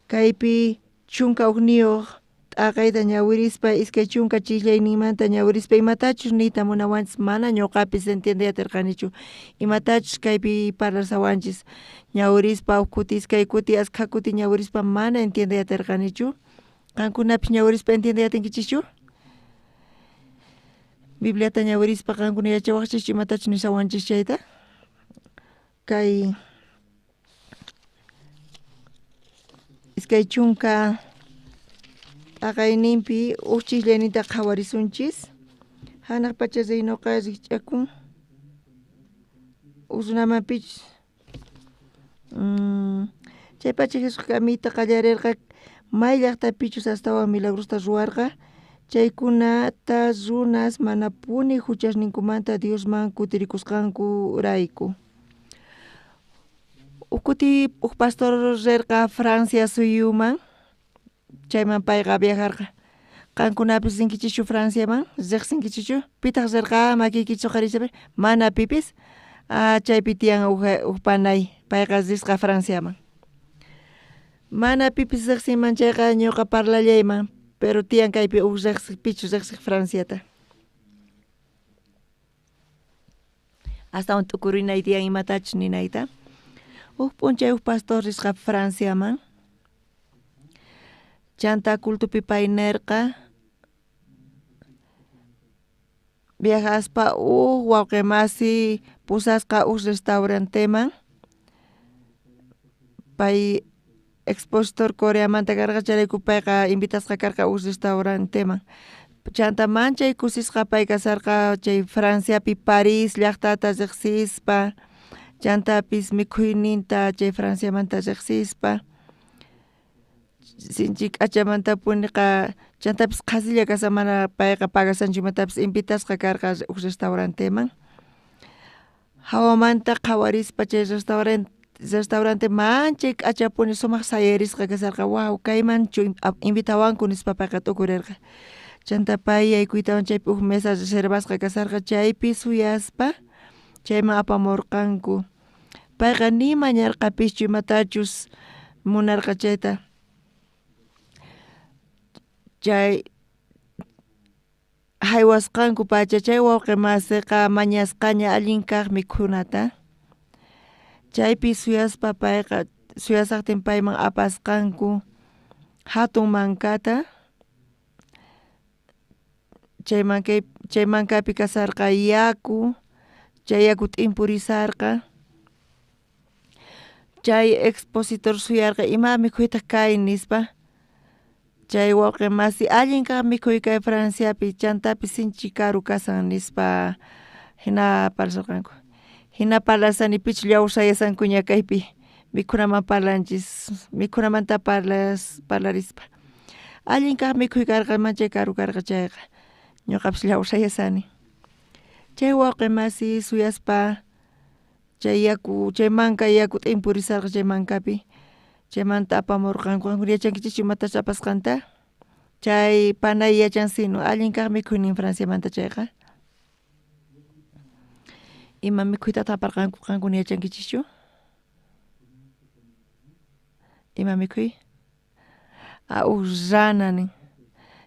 kaypi 11 t'aqayta ñawirispa 20 chillayninmanta ñawirispa imatachus niyta munawanchis mana ñuqapis entiendey atirqanichu imatachus kaypi parlasawanchis ñawirispa huk kuti iskay kuti askha kuti ñawirispa mana entiendey atirqanichu qankunapis ñawirispa entiendey atinkichischu Bibliata ñawirispa qankuna yachawaqchischu imatachus nishawanchis chayta kay 20 t'aqayninpi uj chijllayninta qhawarisunchis hanaq pacha reynoqa rikch'akun uj runamanpichus chaypacha Jesusqa k'amiyta qallarirqa may llaqtapichus astawan milagrosta ruwarqa chaykunata runas manapuni huchasninkumanta Diosman kutirikusqankurayku. Uj kuti uj pastor rirqa Francia suyuman chayman payqa viajarqa qankunapis rinkichischu Franciaman riqsinkichischu pitaq rirqa makiykichis uqharispa mana pipis chaypi tiyan uj panay payqa risqa Franciaman mana pipis riqsinman chayqa ñuqa parlallayman pero tiyan kaypi uj riqsiq pichus riqsiq Franciata astawan t'ukurinay tiyan imatachus ninayta uj p'unchay uj pastor risqa Franciaman chanta cultupi pay nerqa viajaspa uj wawqi masi pusasqa uj restauranteman pay Expositor Coreamanta karqa chayrayku payqa invitasqa karqa uj restauranteman. Chanta manchay kusisqa pay kasarqa chay Franciapi París llajtata riqsispa chantapis mikhuyninta chay Franciamanta riqsispa sinchi k'achamantapuniqa chantapis qhasilla kashan mana payqa pagasanchu imatapis invitasqa karqa uj restauranteman. Jawamanta qhawarispa chay restaurante manchay k'achapuni sumaq sayarisqa kasharqa waw kaymanchu invitawanku nispa payqa t'ukurerqa. Chanta pay yaykuytawan chaypi uj mesa reservasqa kasharqa chaypi suyaspa chayman apamurqanku. Payqa ni mañarqapischu imatachus munarqa chayta. Chay jaywasqanku pacha chay wawqi masiqa mañasqaña allin kaq mikhunata. Chaypi suyaspa payqa suyasaqtin payman apasqanku hatun mankata. Chay mankapi kasarqa yaku, chay yaku t'impurisarqa. Chay expositor suyarqa ima mikhuytaq kay nispa. Chay wawqi masi allin kaq mikhuy kay Franciapi chantapis sinchi karu kasan nispa hina parlarqanku. Hina parlasani pichu llawsayasankuña kaypi mikhunaman parlanchis mikhunamanta parlarispa. Allin kaq mikhuy karqa manchay karu karqa chayqa ñuqapis llawsayasani. Chay wawqi masi suyaspa chay yaku chay manka yaku t'impurisarqa chay mankapi chaymanta apamurqanku. Qankuna yachankichischu imatachus apasqanta? Chay panay yachansinu allin kaq mikhuynin Franciamanta chayqa. Ima mikhuytataq aparqanku qankuna yachankichischu? Ima mikhuy? Ah, uj rana nin.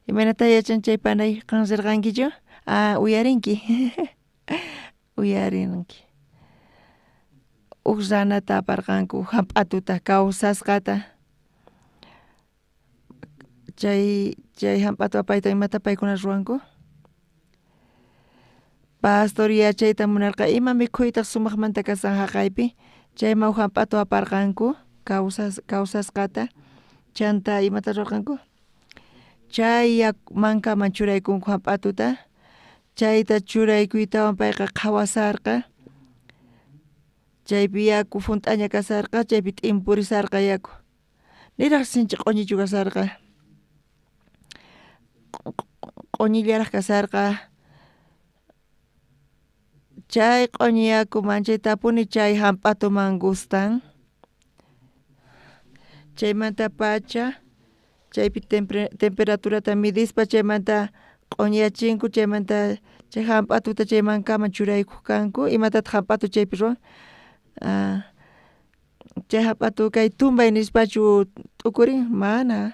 Imaynata yachan chay panay qan rirqankichu? Ah, uyarinki. Uyarinki. Uj ranata aparqanku hamp'atuta kawsasqata. Chay hamp'atu apayta imata paykuna ruwanku? Pastor yachayta munarqa ima mikhuytaq sumaqmanta kasan haqaypi chayman uj hamp'atu aparqanku kawsasqata chanta imata ruwarqanku? Chay mankaman churaykunku hamp'atuta chayta churaykuytawan payqa qhawasarqa chaypi yaku junt'aña kasarqa chaypi t'impurisarqa yaku. Niraq sinchi q'uñichu kasarqa. Q'uñillaraq kasarqa. Chay q'uñi yaku manchaytapuni chay hamp'atuman gustan. Chaymanta pacha chaypi temperaturata midispa chaymanta q'uñiyachinku chaymanta chay hamp'atuta chay mankaman churaykuq kanku imatataq hamp'atu chaypi ruwan. Chay hamp'atu kay tumbay nispachu t'ukurin? Mana.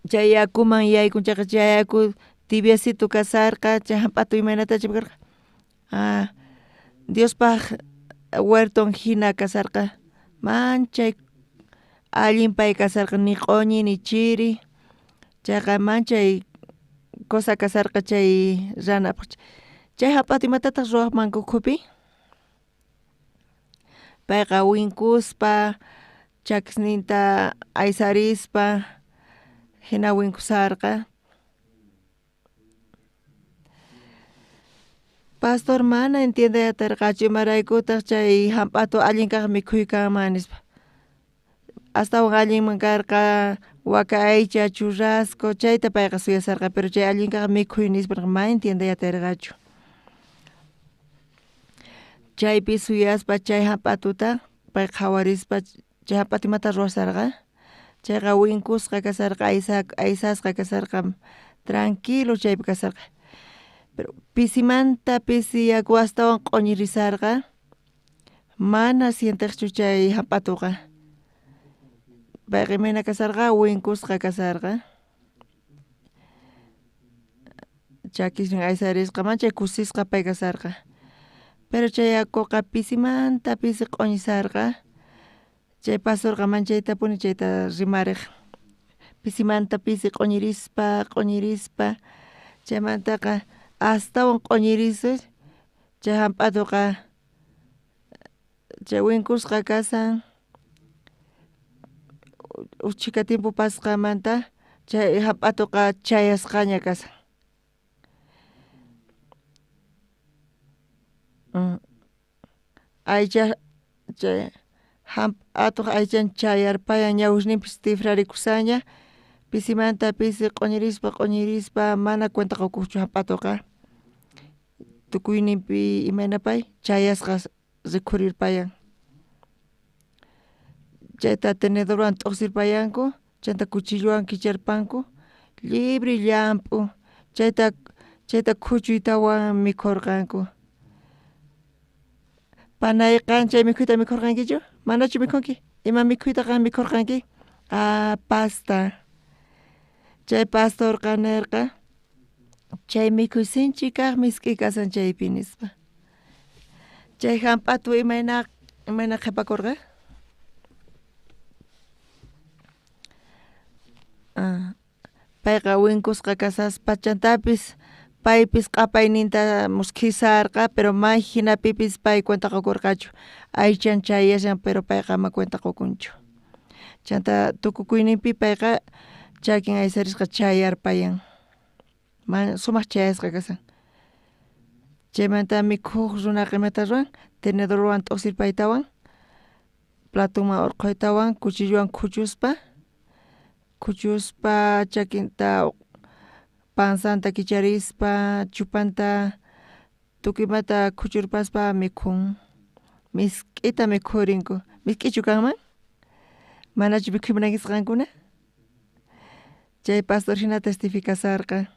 Chay yakuman yaykun chayqa chay yaku tibiecito kasarqa chay hamp'atu imaynatachu karqa? Ah, Diospaq huerton hina kasarqa manchay allin pay kasarqa ni q'uñi ni chiri chayqa manchay cosa kasarqa chay ranapaq. Chay hamp'atu imatataq ruwaqmanku ukhupi? Payqa winkuspa chakisninta aysarispa hina winkusarqa. Pastor mana entiende atirqachu imaraykutaq chay hamp'atu allin kaq mikhuy kanman nispa. Astawan allinman karqa waka aycha churrasco chayta payqa suyasarqa pero chay allin kaq mikhuy nispa mana entiende atirqachu. Chaypi suyaspa chay hamp'atuta pay qhawarispa chay hamp'atu imata ruwasarqa? Chayqa winkusqa kasarqa aysasqa kasarqa tranquilo chaypi kasarqa. Pero pisimanta pisi yaku astawan q'uñirisarqa mana sienteqchu chay hamp'atuqa. Payqa imayna kasarqa winkusqa kasarqa. Chakisnin aysarisqa manchay kusisqa pay kasarqa. Pero chay yakuqa pisimanta pisi q'uñisarqa. Chay pastorqa manchaytapuni chayta rimariq. Pisimanta pisi q'uñirispa q'uñirispa chaymantaqa astawan q'uñirisus chay hamp'atuqa Chay winkusqa kasan uj chhika tiempo pasqanmanta chay jamp'atuqa chayasqaña kasan. Aycha chay jamp'atuq aychan chayarpayan ñawisninpis tifrarikushaña pisimanta pisi q'oñirispa q'oñirispa mana cuenta qokojchu jamp'atoqa tukuyninpi imayna pay chayasqas rikhurirpayan chayta tenedorwan t'uqsirpayanku chanta cuchillowan kicharpanku llibri llamp'u chayta chayta khuchuytawan mikhorqanku. Panay qan chay mikhuyta mikhorqankichu manachu mikhunki ima mikhuyta qan mikhorqanki ah pasta chay pastorqa nerqa chay mikhuy sinchi kaj misk'i kasan chaypi nispa. Chay jamp'atu imayna imayna qhepakorqa payqa winkusqa kasaspa chantapis paypis q'apayninta muskhisarqa pero may jinapipis pay cuenta qokorqachu aychan chayashan pero payqa ama cuenta qokunchu chanta tukukuyninpi payqa chakin aysarisqa chayarpayan ma sumaq chayasqa kasan chaymanta mikhuj runaqa imata ruwan tenedorwan t'uqsirpaytawan platoman urqhuytawan cuchillowan khuchuspa khuchuspa chakinta panzanta kicharispa chupanta tukuy imata khuchurpaspa mikhun misk'ita mikhurinku misk'ichu kanman manachu mikhuy munankichis qankuna chay pastor jina testificasarqa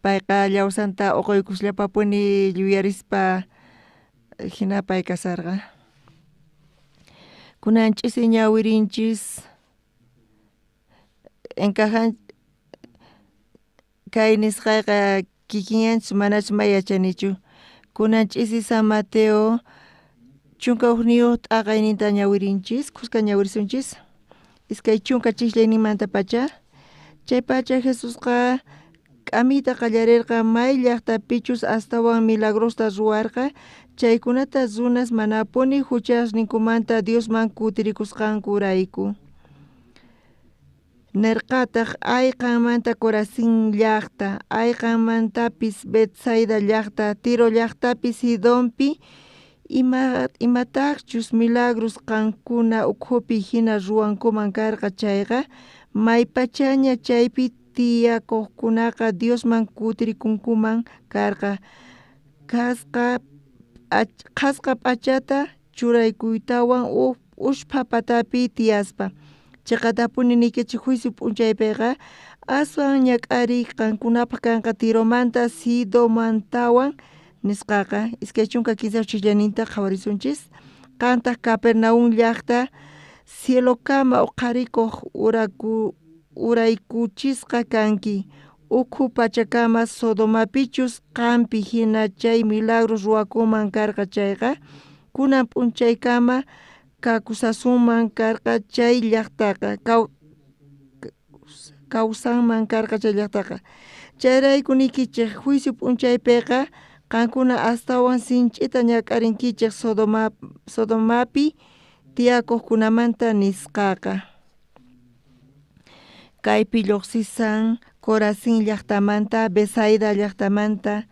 payqa llawsanta uquykusllapapuni yuyarispa jina pay kasarqa kunan ch'isi ñawirinchis encajan kay nisqayqa kikinyanchus manachu may yachanichu kunan ch'isi San Mateo 11 t'aqayninta ñawirinchis khuska ñawirisunchis 20 chijllayninmantapacha chaypacha Jesusqa k'amiyta qallarerqa may llajtapichus astawan milagrosta ruwarqa chaykunata runas manapuni juchasninkumanta Diosman kutirikusqankurayku. Nerqataq ay qanmanta Corazín llajta ay qanmantapis Betsaida llajta Tiro llajtapi Sidonpi ima imataqchus milagros qankuna ukhupi hina ruwankuman karqa chayqa maypachaña chaypi tiyakuqkunaqa Diosman kutirikunkuman karqa qhasqa qhasqa p'achata churaykuytawan ushpha patapi tiyaspa chiqatapuni niykichik juicio p'unchaypiqa aswan ñak'ariy qankunapaq kanqa Tiromanta Sidomantawan nisqaqa 23 chijllayninta qhawarisunchis qantaq Capernaum llajta cielokama uqharikuq uraykuchisqa kanki ukhu pachakama Sodomapichus qampi hina chay milagros ruwakunman karqa chayqa kunan p'unchaykama kakusasunman karqa chay llajtaqa kawsanman karqa chay llajtaqa chayrayku niykichej juicio p'unchaypiqa qankuna astawan sinch'ita ñak'arinkichej Sodomapi tiyakuqkunamanta nisqaqa. Kaypi lluqsisan Corazín llajtamanta Betsaida llajtamanta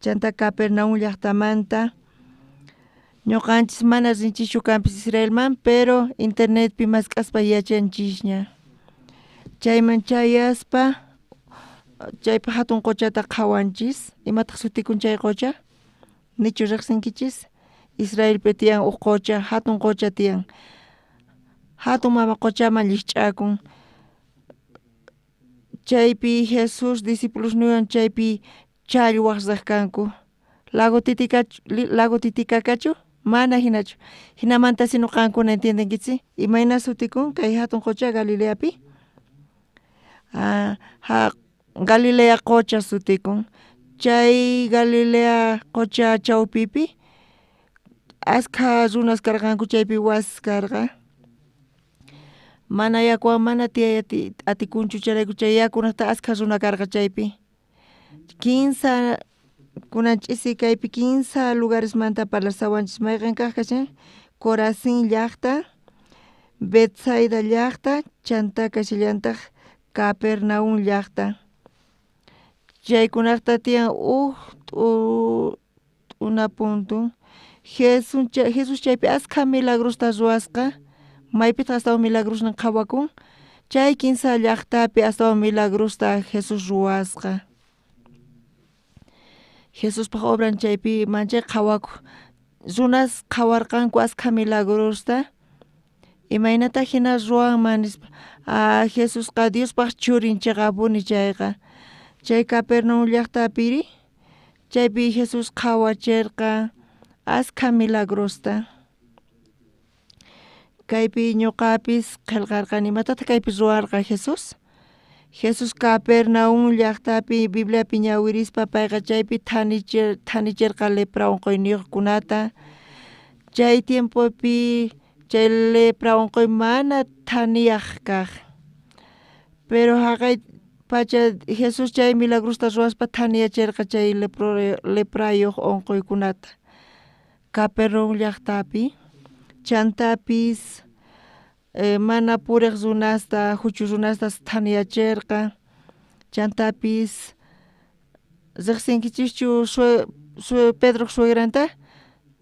chanta Capernaum llajtamanta ñuqanchis mana rinchischu kanpis Israelman pero internetpi mask'aspa yachanchisña chayman chayaspa chaypi hatun qochata qhawanchis imataq sutikun chay qocha nichu riqsinkichis Israelpi tiyan uj qocha hatun qocha tiyan hatun mama qochaman llikch'akun chaypi Jesús discipulosniwan chaypi challwaq riq kanku lago Titicachu lago Titicacachu mana hinachu hinamanta sino qankuna entiendenkichis imayna sutikun kay hatun qocha Galileapi Galilea qocha sutikun chay Galilea qocha chawpipi askha runas karqanku chaypi wasis karqa mana yakuwan mana tiyay atikunchu chayrayku chay yakunaqta askha runa karqa chaypi kinsa kunan ch'isi kaypi kinsa lugaresmanta parlasawanchis mayqen kaq kashan Corazín llajta, Betsaida llajta, chantá kashallantaj Capernaum llajta. Chaykunajta tiyan uj t'una punto Jesús chaypi askha milagrosta ruwasqa, maypitaj astawan milagrosnin qhawakun chay kinsa llajtapi astawan milagrosta Jesús ruwasqa. Jesuspaj obran chaypi manchay qhawakoj runas qhawarqanku askha milagrosta imaynata jina ruwanman nispa a Jesusqa Diospaj churin cheqapuni chayqa. Chay Capernaum llajtapiri chaypi Jesús qhawacherqa askha milagrosta. Kaypi ñuqapis qhelqarqani imatataq kaypi ruwarqa Jesús. Jesús Capernaum llajtapi Bibliapi ñawirispa payqa chaypi thanicherqa lepra unquyniyuqkunata chay tiempopi chay lepra unquy mana thaniyaj kaj pero jaqay pacha Jesús chay milagrosta ruwaspa thaniyacherqa chay leprayuq unquykunata Capernaum llajtapi chantapis mana purej runasta juch'uy runasta thaniyacherqa chantapis riqsinkichischu Pedroj suegranta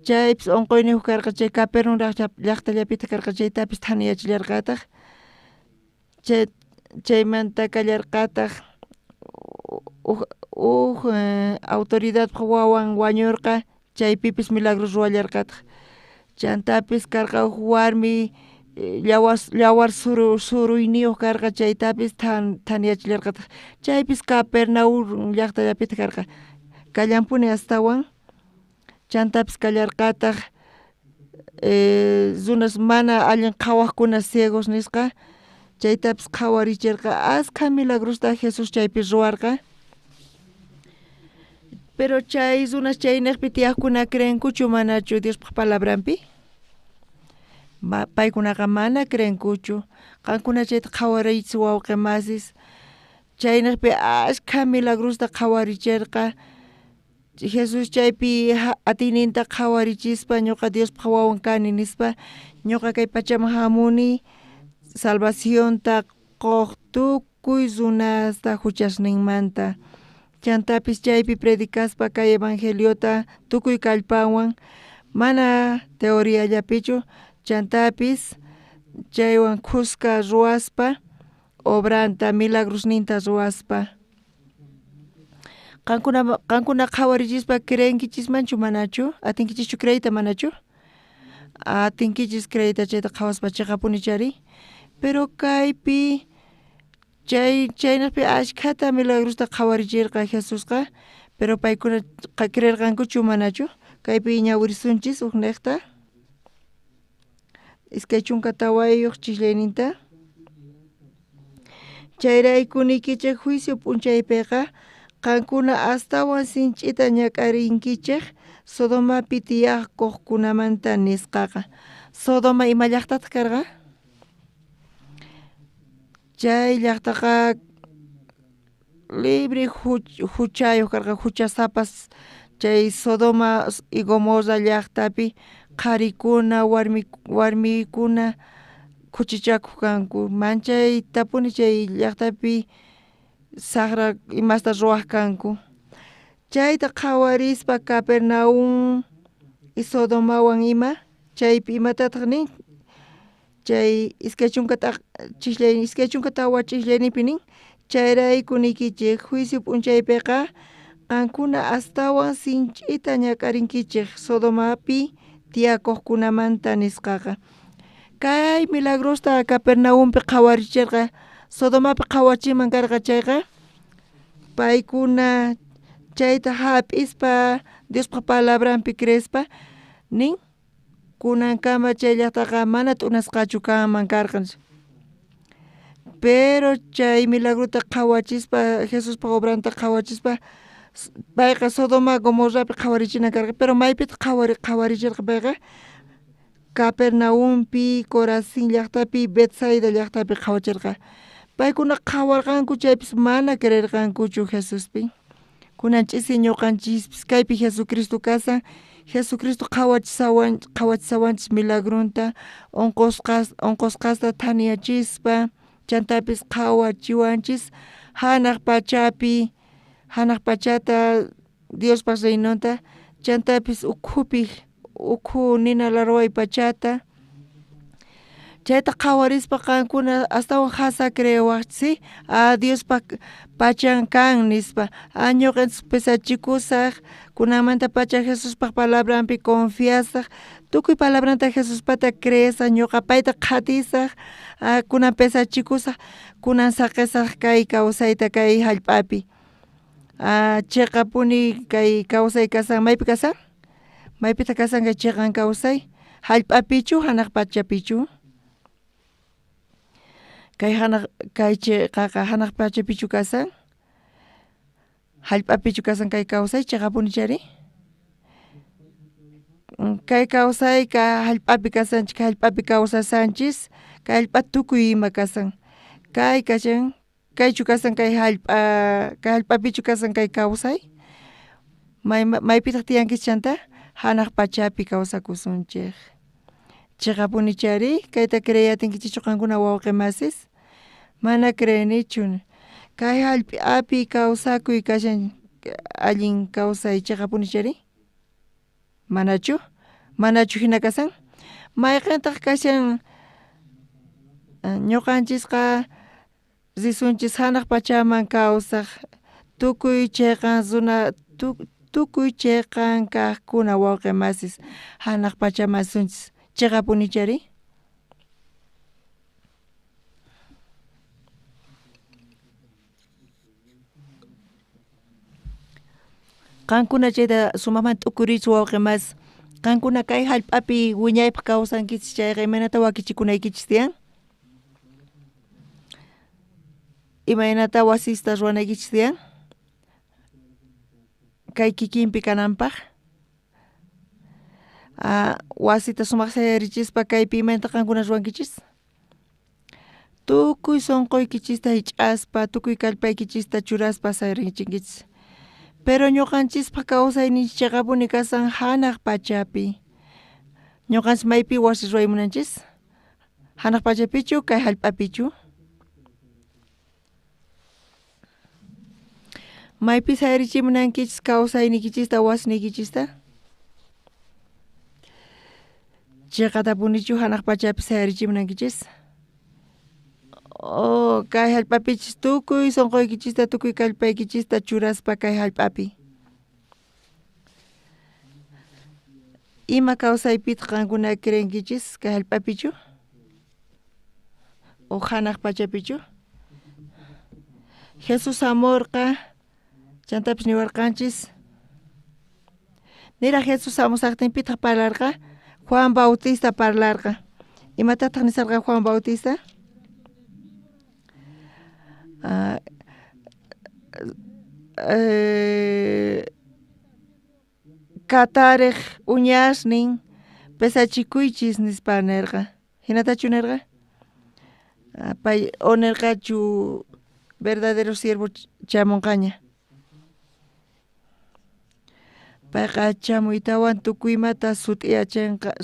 chaypis unquyniyuq karqa chay Capernaum llajtallapitaj karqa chaytapis thaniyachillarqataj chaymanta kallarqataj uj autoridadpaj wawan wañorqa chaypipis milagros ruwallarqataj chantapis karqa uj warmi yawar suruyniyuq karqa chaytapis thaniyachillarqataj chaypis Capernaum llajtallapitaj karqa kallanpuni astawan chantapis kallarqataj runas mana allin qhawajkuna ciegos nisqa chaytapis qhawaricherqa askha milagrosta Jesús chaypi ruwarqa pero chay runas chaynejpi tiyajkuna creenkuchu manachu Diospaj palabranpi paykunaqa mana creenkuchu qankuna chayta qhawariychis wawqi masis chaynejpi askha milagrosta qhawaricherqa Jesús chaypi atiyninta qhawarichispa ñuqa Diospaj wawan kani nispa ñuqa kay pachaman jamuni salvacionta qoj tukuy runasta juchasninmanta chantapis chaypi predicaspa kay evangeliota tukuy kallpawan mana teoriallapichu chantapis chaywan khuska ruwaspa obranta milagrosninta ruwaspa qankuna qhawarichispa creenkichismanchu manachu atinkichischu creeyta manachu atinkichis creeyta chayta qhawaspa cheqapuni chari pero kaypi chaynejpi ashkhata milagrosta qhawaricherqa Jesusqa pero paykuna creerqankuchu manachu kaypi ñawirisunchis ujnejta 24 chislayninta chayrayku niykichej juicio p'unchaypiqa qankuna astawan sinch'ita ñak'arinkichej Sodomapi tiyakojkunamanta nisqaqa. Sodoma ima llajtataj karqa chay llajtaqa libre juchayuq karqa juchasapas chay Sodoma y Gomorra llajtapi qharikuna warmikuna khuchichakuq kanku manchaytapuni chay llajtapi sajra imasta ruwaj kanku chayta qhawarispa Capernaum y Sodomawan ima chaypi imatataj nin chay 24 ch'islayninpi nin chayrayku niykichej juicio p'unchaypiqa qankuna astawan sinch'ita ñak'arinkichej Sodomapi tiyakojkunamanta nisqaqa kay milagrosta Capernaumpi qhawaricherqa Sodomapi qhawachiman karqa chayqa paykuna chayta jap'ispa Diospaj palabranpi creespa nin kunankama chay llajtaqa mana t'unasqachu kanman karqa pero chay milagrota qhawachispa Jesuspaj obranta qhawachispa payqa Sodoma Gomorrapi qhawarichinan karqa pero maypitaq qhawaricherqa payqa Capernaumpi Corazín llajtapi Betsaida llajtapi qhawacherqa paykuna qhawarqanku chaypis mana creerqankuchu Jesuspi. Kunan ch'isi ñuqanchispis kaypi Jesucristo kasan, Jesucristo qhawachisawanchis milagronta onqosqasta thaniyachispa, chantapis qhawachiwanchis hanaq pachapi, hanaq pachata Diospaq reinonta, chantapis ukhupi ukhu nina larway pachata, chayta qhawarispa qankuna astawan jasa creewaqchis a Diospaq pachan kan nispa, a ñuqanchis pesachikusaq kunanmanta pacha Jesuspaq palabranpi confiasaq, tukuy palabranta Jesuspata creesaq ñuqa payta qhatisaq, a kunan pesachikusaq, kunan saqesaq kay kawsayta kay jallp'api, a cheqapuni kay kawsay kasan maypi kasan, maypitaq kasan kay cheqan kawsay, jallp'apichu hanaq pachapichu, kay hanaq kay cheqaqa hanaq pachapichu kasan, jallp'apichu kasan kay kawsay cheqapuni chari, kay kawsayka jallp'api kasanchik jallp'api kawsasanchis, kay jallp'a tukuy ima kasan, kay kashan kaychu kasan kay jallp'a kay jallp'apichu kasan kay kawsay, maypitaq tiyankichis chanta hanaq pachapi kawsakusunchik, cheqapuni chari kayta creeyatinkichikchu qankuna wawqi masis, mana creenichu, kay jallp'api kawsakuy kashan allin kawsay cheqapuni chari, manachu, manachu hina kasan, mayqintaq kashan ñuqanchisqa risunchis hanaq pachaman kawsaq tukuy cheqan runa tukuy cheqan kaqkuna wawqi masis hanaq pachaman risunchis cheqapuni chari. Qankuna chayta sumaqmanta t'ukuriychis wawqi masis, qankuna kay jallp'api wiñaypaq kawsankichis chayqa imaynata wakichikunaykichis tiyan, imaynata wasista ruwanaykichis tiyan, kay kikinpi kananpaq, wasita sumaq sayarichispa kaypi imaynata qankuna ruwankichis, tukuy sunquykichista hich'aspa tukuy kallpaykichista churaspa sayarichinkichis, pero ñuqanchispaq kawsayninchik cheqapuni kasan hanaq pachapi, ñuqanchis maypi wasi ruway munanchis, hanaq pachapichu kay jallp'apichu, maypi sayarichimunankichis kawsaynikichista wasiniykichista, cheqatapunichu hanaq pachapi sayarichimunankichis, o kay jallp'apichis tukuy sunquykichista tukuy kallpaykichista churaspa kay jallp'api, ima kawsaypitaq qankuna creenkichis kay jallp'apichu o hanaq pachapichu, Jesús hamurqa chantapis niwarqanchis, niraq Jesús hamusaqtinpitaq parlarqa, Juan Bautista parlarqa, imatataq nisarqa Juan Bautista, katarej uñasnin pesachikuychis nispa nerqa, hinatachu nerqa, pay o nerqachu verdadero siervo chamunqaña, payqa chamuytawan tukuy imata sut'iyachinqa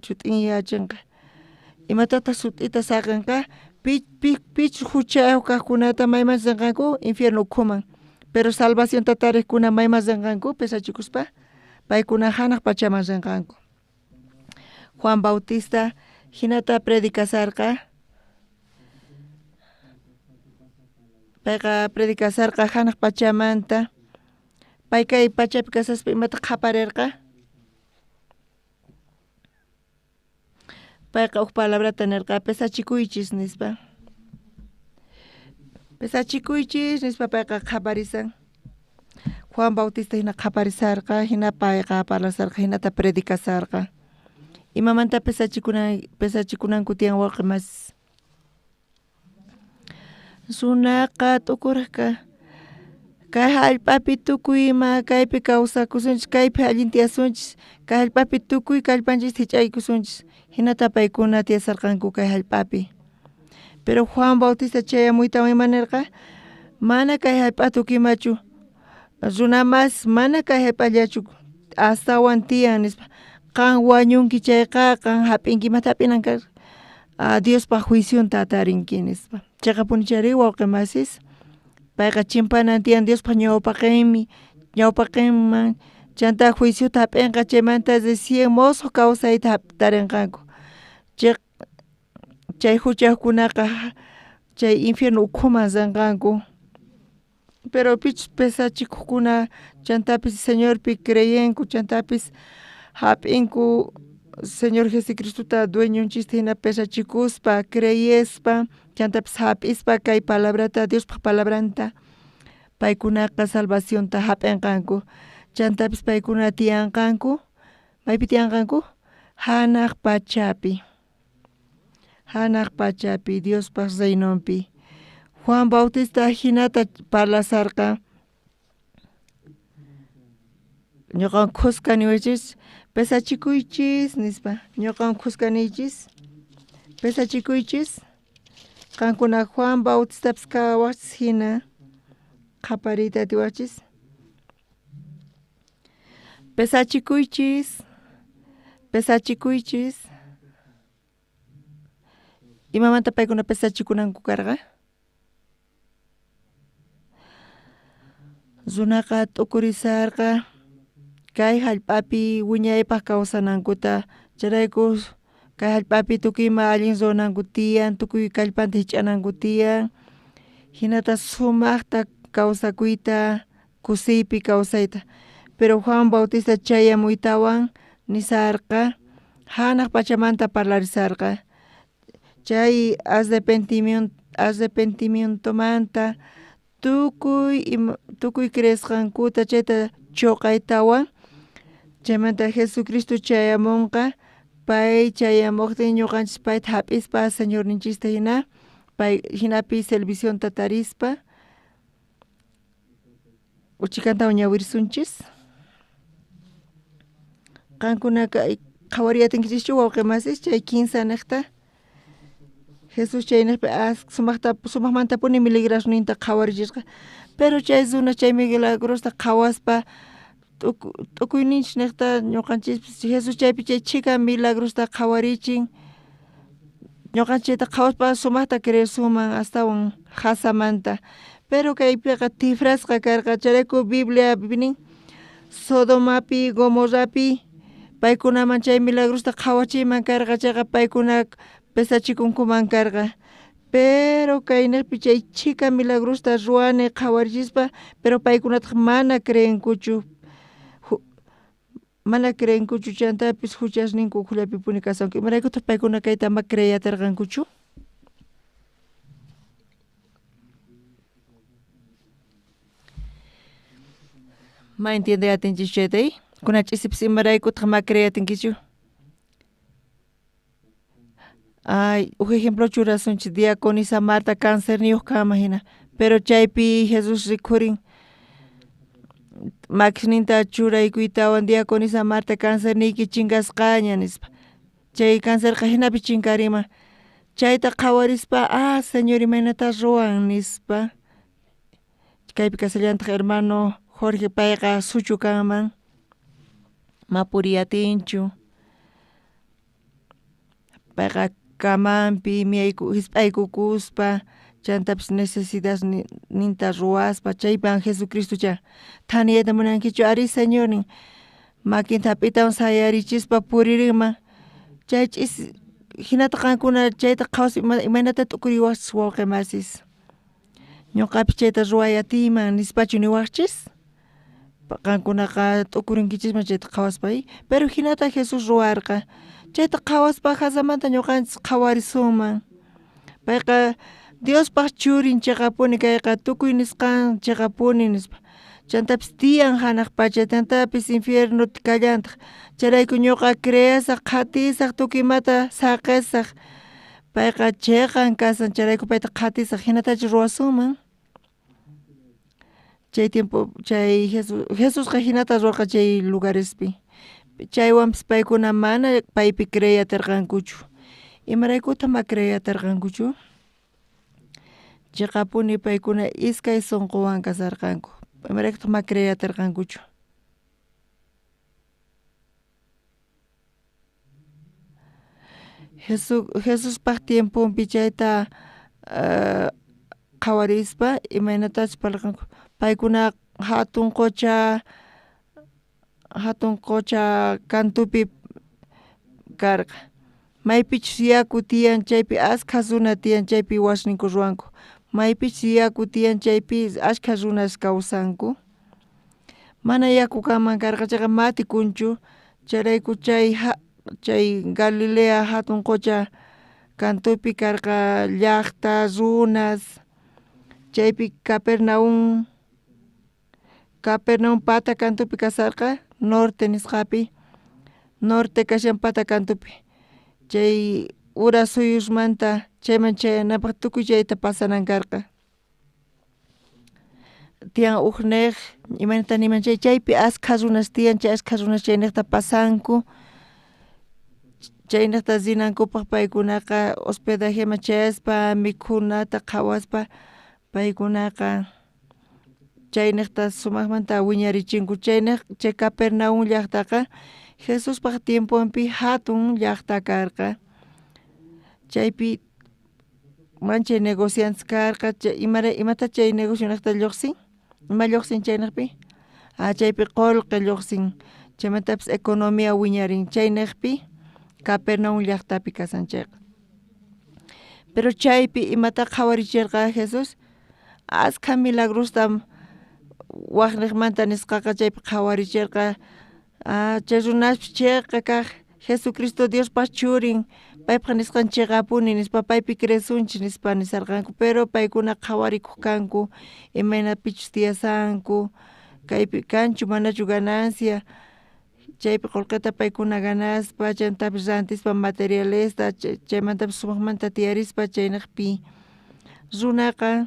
sut'inyachinqa, imatataq sut'ita saqinqa, pichus huchayuq kaqkunata mayman rinqanku infierno ukhuman, pero salvacionta tariqkuna mayman rinqanku pesachikuspa, paykuna hanaq pachaman rinqanku. Juan Bautista hinata predicasarqa, payqa predicasarqa hanaq pachamanta, pay kay pachapi kasaspa imata qhaparerqa, payqa huk palabrata nerqa pesachikuychis nispa, pesachikuychis nispa payqa qhaparisan, Juan Bautista hina qhaparisarqa, hina payqa parlasarqa, hinata predicasarqa, imamanta pesachikunanku tiyan wawqi masis, runaqa t'ukurqa kay jallp'api tukuy ima kaypi kawsakusunchis, kaypi allin tiyasunchis, kay jallp'api tukuy kallpanchista hich'aykusunchis, hinata paykuna tiyasarqanku kay jallp'api, pero Juan Bautista chayamuytawan ima nirqa, mana kay jallp'a tukuy imachu, Runamas mana kay jallp'allachu astawan tiyan nispa qan wañunki chayqa qan jap'inki imata jap'inan karqa Diospaj juicionta tarinki nispa cheqapunichari wawqi masis payqa chimpanan tiyan Diospaj ñawpaqenmi ñawpaqenman chanta juiciota jap'enqa chaymanta recién mosoq kawsayta tarinqanku chay juchayojkunaqa chay infierno ukhuman renqanku pero pichus pesachikojkuna chantapis Señorpi creyenku chantapis jap'inku Señor Jesucristota dueñonchista jina pesachikuspa creyespa chantapis jap'ispa kay palabrata Diospaj palabranta paykunaqa salvacionta jap'enqanku chantapis paykuna tiyanqanku maypi tiyanqanku janaj pachapi janaj pachapi Diospaj reinonpi Juan Bautista jinata parlasarqa ñuqawan khuska niwachis pesachikuychis nispa ñuqawan khuska niychis pesachikuychis qankuna Juan Bautistapis kawajchis jina qhapariyta atiwajchis pesachikuychis pesachikuychis imamanta paykuna pesachikunanku karqa runaqa t'ukurisarqa kay jallp'api wiñaypaj kawsanankuta chayrayku kay jallp'api tukuy ima allin ruwananku tiyan tukuy kallpanta jich'ananku tiyan jinata sumajta kawsakuyta kusiypi kawsayta pero Juan Bautista chayamuytawan nisarqa janaj pachamanta parlarisarqa chay arrepentimientomanta tukuy tukuy creesqankuta chayta choqaytawan chaymanta Jesucristo chayamunqa pay chayamojtin ñuqanchis payta jap'ispa Señorninchista jina pay jinapi salvacionta tarispa uchikantawan ñawirisunchis qankuna kay qhawariy atinkichischu wawqi masis chay kinsa nejta Jesús chaynejpi sumajta sumajmantapuni milagrosninta qhawarichisqa pero chay runa chay milagrosta qhawaspa t'ukuyninchis nejta ñuqanchispis Jesús chaypi chay chhika milagrosta qhawarichin ñuqanchis chayta qhawaspa sumajta creesunman astawan jasamanta pero kaypiqa tifrasqa karqa chayrayku Bibliapi nin Sodomapi Gomorrapi paykunaman chay milagrosta qhawachiyman karqa chayqa paykuna pesachikunkuman karqa pero kaynejpi chay chhika milagrosta ruwani qhawarichispa pero paykunataj mana creenkuchu mana creenkuchu chantapis juchasninku ukhullapipuni kashanku imaraykutaq paykuna kayta ama creey aterqankuchu ma entiende atinchis chayta kuna ch'isipis imaraykutaq ma creey atinkichu ay uj ejemplo churasunchis diaconisa Marta cancerniyuq kanman jina pero chaypi Jesús rikhurin makisninta churaykuytawan diaconisa Marta cancerniyki chinkasqaña nispa chay cancerqa jinapi chinkariman chayta qhawarispa ah Señor imaynata ruwan nispa kaypi kashallantaj hermano Jorge payqa suchu kanman ma puriy atinchu payqa kamanpi hisp'aykukuspa chantapis necesidadninta ruwaspa chaypan Jesucristo chay thaniyayta munankichu ari Señor nin makinta jap'itawan sayarichispa puririnman chay ch'isi jinata qankuna chayta qhawaspa imaynata t'ukuriwajchis wawqi masis ñuqapis chayta ruway atiyman nispachu niwajchis qankunaqa t'ukurinkichisman chayta qhawaspa pero jinata Jesús ruwarqa chayta qhawaspa jasamanta ñuqanchis qhawarisunman payqa Diospaj churin cheqapuni kayqa tukuy nisqan cheqapuni nispa chantapis tiyan janaj pacha chantapis infierno kallantaj chayrayku ñuqa creesaj qhatisaj tukuy imata saqesaj payqa cheqan kasan chayrayku payta qhatisaj jinatachu ruwasunman chay tiempo chay Jesusqa jinata ruwarqa chay lugarespi chaywanpis paykuna mana paypi creey aterqankuchu imaraykutaq ma creey aterqankuchu cheqapuni paykuna iskay sunquwan kasarqanku Imaraykutaq ma creey aterqankuchu? Jesuspaj tiemponpi chayta qhawarispa imaynatachus parlarqanku paykuna jatun qocha kantupi karqa maypichus yaku tiyan chaypi askha runa tiyan chaypi wasninku ruwanku maypichus yaku tiyan chaypi ashkha runas kawsanku mana yaku kanman karqa chayqa ma atikunchu chayrayku chay chay Galilea jatun qocha kantupi karqa llajta runas chaypi Capernaum Capernaum pata kantupi kasarqa norte nisqapi norte kashan pata kantupi chay ura suyusmanta chayman chayanapaj tukuy chayta pasanan karqa tiyan uj nej imaynata niyman chay chaypi askha runas tiyan chay askha runas chaynejta pasanku chaynejta rinankupaj paykunaqa hospedajeman chayaspa mikhunata qhawaspa paykunaqa chaynejta sumajmanta wiñarichinku chaynej chay Capernaum llajtaqa Jesuspaj tiemponpi jatun llajta karqa chaypi manchay negociantes karqa chay imata chay negocionejta lluqsin ima lluqsin chaynejpi a chaypi qolqe lluqsin chaymantapis economia wiñarin chaynejpi Capernaum llajtapi kasan chayqa pero chaypi imata qhawaricherqa Jesús askha milagrosta wajnejmanta nisqaqa chaypi qhawaricherqa chay runaspis cheqa kaj Jesucristo Diospaj churin paypaj nisqan cheqapuni nispa paypi cresunchis nispa nisarqanku pero paykuna qhawarikuq kanku imaynapichus tiyasanku kaypi kanchu manachu ganancia chaypi qolqeta paykuna ganaspa chantapis rantispa materialesta chaymantapis sumajmanta tiyarispa chaynejpi runaqa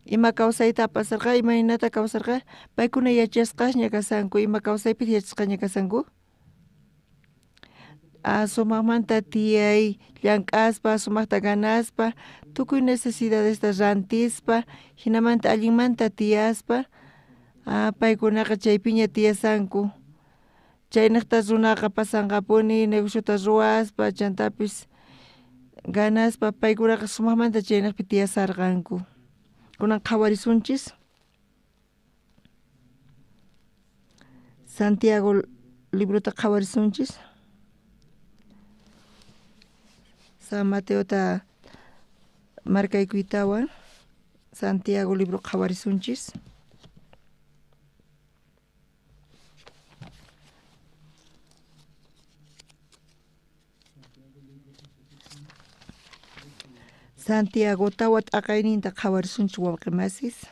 ima kawsayta pasarqa imaynata kawsarqa paykuna yachasqasña kasanku ima kawsaypi yachasqaña kasanku sumajmanta tiyay llank'aspa sumajta ganaspa tukuy necesidadesta rantispa jinamanta allinmanta tiyaspa paykunaqa chaypiña tiyasanku chaynejta runaqa pasanqapuni negociota ruwaspa chantapis ganaspa paykunaqa sumajmanta chaynejpi tiyasarqanku kunan qhawarisunchis Santiago librota qhawarisunchis San Mateota markaykuytawan Santiago libro qhawarisunchis Santiago tawa t'aqayninta qhawarisunchis wawqimasis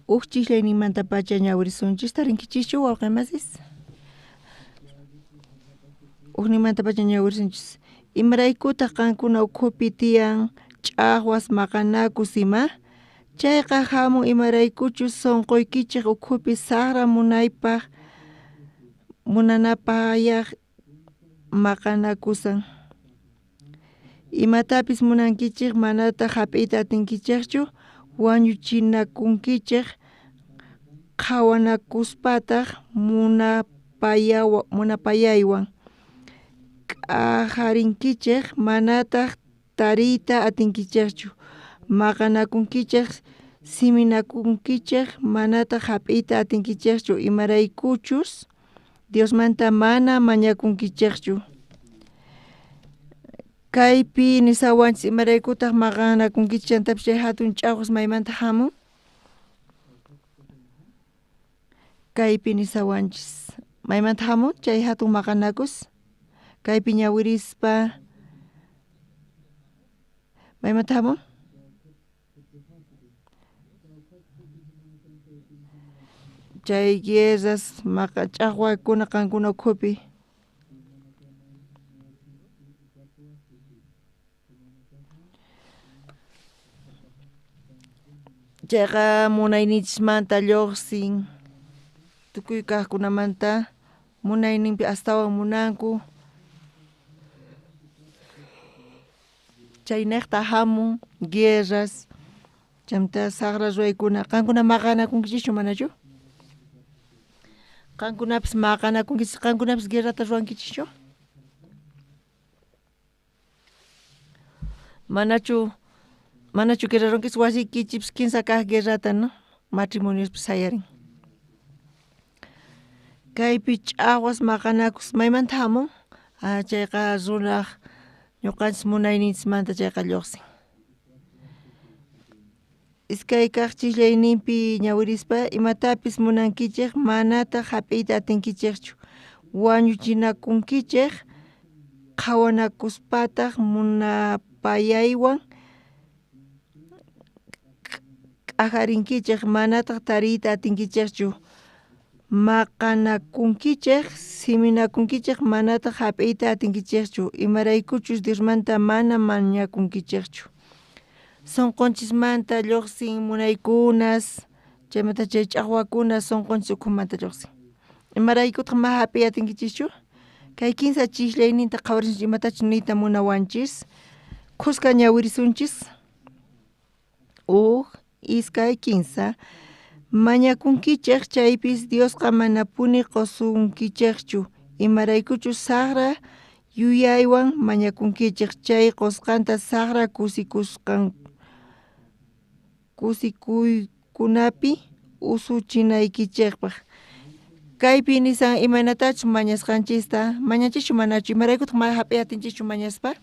uj chijllayninmantapacha ñawirisunchis tarinkichischu wawqimasis ujninmantapacha ñawirisunchis imaraykutaq qankuna ukhupi tiyan ch'ajwas maqanakus ima chayqa hamun imaraykuchus sunquykichej ukhupi saqra munaypaj munanapayaj maqanakusan imatapis munankichej manataq hap'iyta atinkichejchu wañuchinakunkichej qhawanakuspataq munapayaywan k'ajarinkichej manataq tariyta atinkichejchu maqanakunkichej siminakunkichej manataq hap'iyta atinkichejchu imaraykuchus Diosmanta mana mañakunkichejchu kaypi nisawanchis imaraykutaq maqanakunkichej chantapis chay hatun ch'aqwas maymanta hamun kaypi nisawanchis maymanta hamun chay hatun maqanakus kaypi ñawirispa maymanta hamun chay guerras ch'aqwakuna qankuna ukhupi chayqa munayninchismanta lluqsin tukuy kaqkunamanta munayninpi astawan munanku chaynejta hamun guerras Chantá saqra ruwaykuna qankuna maqanakunkichischu manachu? Qankunapis maqanakunkichis, qankunapis guerrata ruwankichischu? Manachu manachu guerra ruwankichis wasiykichipis kinsa kaq guerrata, no? Matrimoniospi sayarin. Kaypi ch'aqwas maqanakus maymanta hamun? Ah, chayqa runaq ñuqanchis munayninchismanta chayqa lluqsin. Iskay kaq chiqllayninpi ñawirispa imatapis munankichej manataq hap'iyta atinkichejchu wañuchinakunkichej qhawanakuspataq munapayaywan k'ajarinkichej manataq tariyta atinkichejchu maqanakunkichej siminakunkichej manataq hap'iyta atinkichejchu imaraykuchus Diosmanta mana mañakunkichejchu. Sunqunchismanta lluqsin munaykunas chaymanta chay ch'aqwakuna sunqunchis ukhumanta lluqsin. Imaraykutaq ma hap'iy atinkichischu? Kay kinsa chiqllayninta qhawarisunchis imatachus niyta munawanchis khuska ñawirisunchis huk iskay kinsa mañakunkichej chaypis Diosqa manapuni qusunkichejchu imaraykuchus saqra yuyaywan mañakunkichej chay qusqanta saqra kusikusqan kusikuykunapi usuchinaykichejpaq. Kaypi nisan imaynatachus mañasqanchista mañanchischu manachu imaraykutaq mana hap'iy atinchischu mañaspa?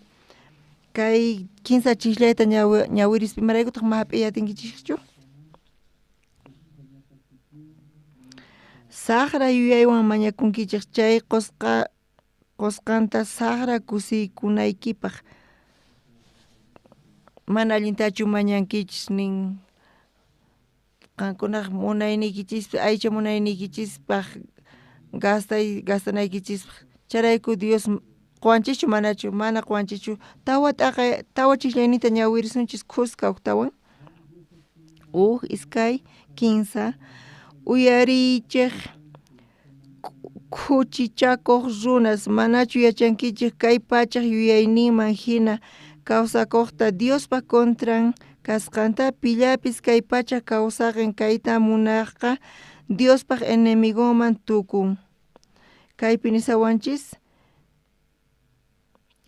Kay kinsa chiqllayta ñawirispa imaraykutaq ma hap'iy atinkichischu? Saqra yuyaywan mañakunkichej chay qusqanta saqra kusikunaykipaq mana allintachu mañankichis nin qankunaq munayniykichispi aycha munayniykichispaq gastay gastanaykichispaq chayrayku Dios quwanchischu manachu mana quwanchischu tawa t'aqay tawa chiqllayninta ñawirisunchis khuska huktawan huk iskay kinsa uyariychej khuchichakuq runas manachu yachankichej kay pachaj yuyayninman hina kawsakuqta Diospa contran kasqanta pillapis kay pacha kawsaqen kayta munaqqa Diospaq enemigonman tukun. Kaypi nisawanchis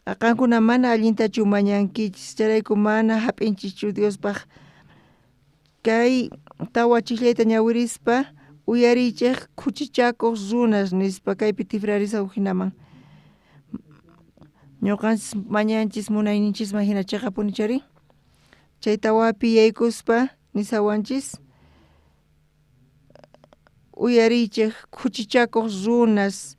qankuna mana allintachu mañankichis chayrayku mana hap'inchischu Diospaq kay tawa chiqllayta ñawirispa uyariychej khuchichakuq runas nispa kaypi tifrarisaw hinaman ñuqanchis mañanchis munayninchisman hina chiqapuni chari chay tawapi yaykuspa nisawanchis uyariychej khuchichakuq runas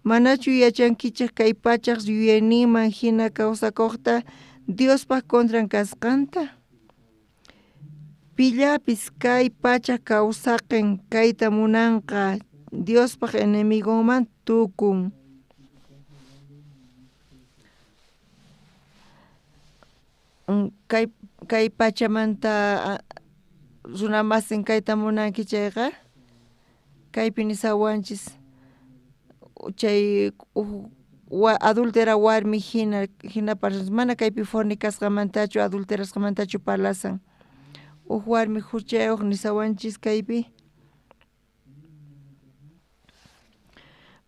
manachu yachankichej kay pachaj yuyayninman hina kawsakuqta Diospaq contran kasqanta? Pillapis kay pacha kawsaqen kayta munanqa Diospaq enemigonman tukun. Kay pachamanta runamasin kayta munanki chayqa kaypi nisawanchis chay adultera warmi hina hina parlas mana kaypi fornicasqamantachu adulterasqamantachu parlasan huk warmi huchayuq nisawanchis kaypi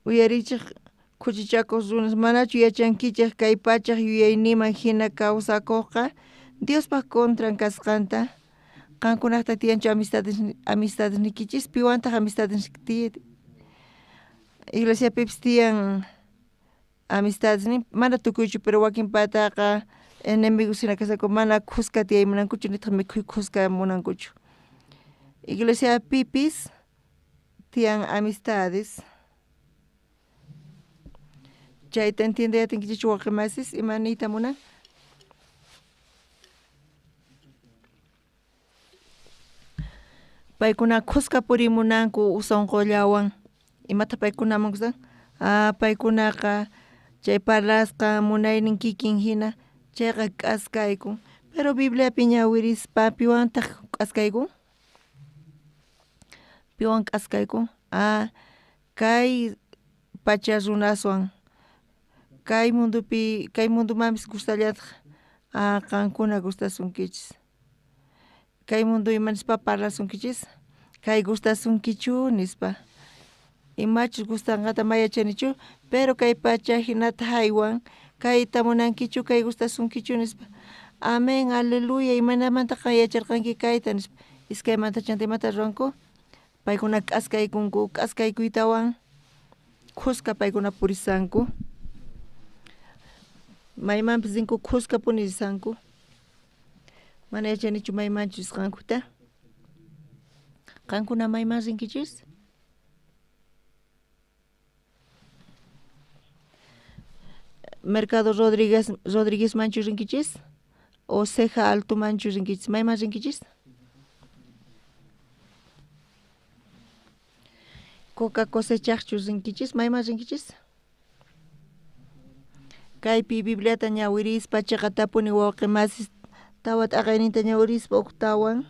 uyarichej khuchichakuq runas manachu yachankichej kay pachaj yuyayninman hina kawsakuqqa Diospaq contran kasqanta qankunaqta tiyanchu amistadesniykichis piwantaq amistades tiyan iglesiapipis tiyan amistadesnin mana tukuychu pero wakinpataqa enemigos hina kasqanku mana khuska tiyay munankuchu nitaq mikhuy khuska munankuchu iglesiapipis tiyan amistades chayta entiendey atinkichischu wawqimasis ima niyta munan paykuna khuska purimunanku sunqullawan imataq paykunaman gustan ah paykunaqa chay parlasqan munaynin kikin hina chayqa k'askaykun pero Bibliapi ñawirispa piwantaq k'askaykun piwan k'askaykun ah kay pacha runaswan kay mundopi kay mundomanpis gustallataq ah qankuna gustasunkichis. Kay mundo ima nispa parlasunkichis? Kay gustasunkichu nispa. Imachus gustanqata ma yachanichu, pero kay pacha hinata haywan, kayta munankichu, kay gustasunkichu nispa. Amén, aleluya, imaynamanta qan yacharqanki kayta nispa. Iskaymanta chanta imata ruwanku? Paykuna k'askaykunku, k'askaykuytawan khuska paykuna purisanku. Maymanpis rinku khuskapuni risanku. Mana yachanichu maymanchus risqankuta. Qankuna mayman rinkichis? Mercado Rodríguez manchu rinkichis? O Ceja Alto manchu rinkichis? Mayman rinkichis? Coca cosechaqchu rinkichis? Mayman rinkichis? Kaypi Bibliata ñawirispa chiqatapuni wawqi masis tawa t'aqayninta ñawirispa uqtawan.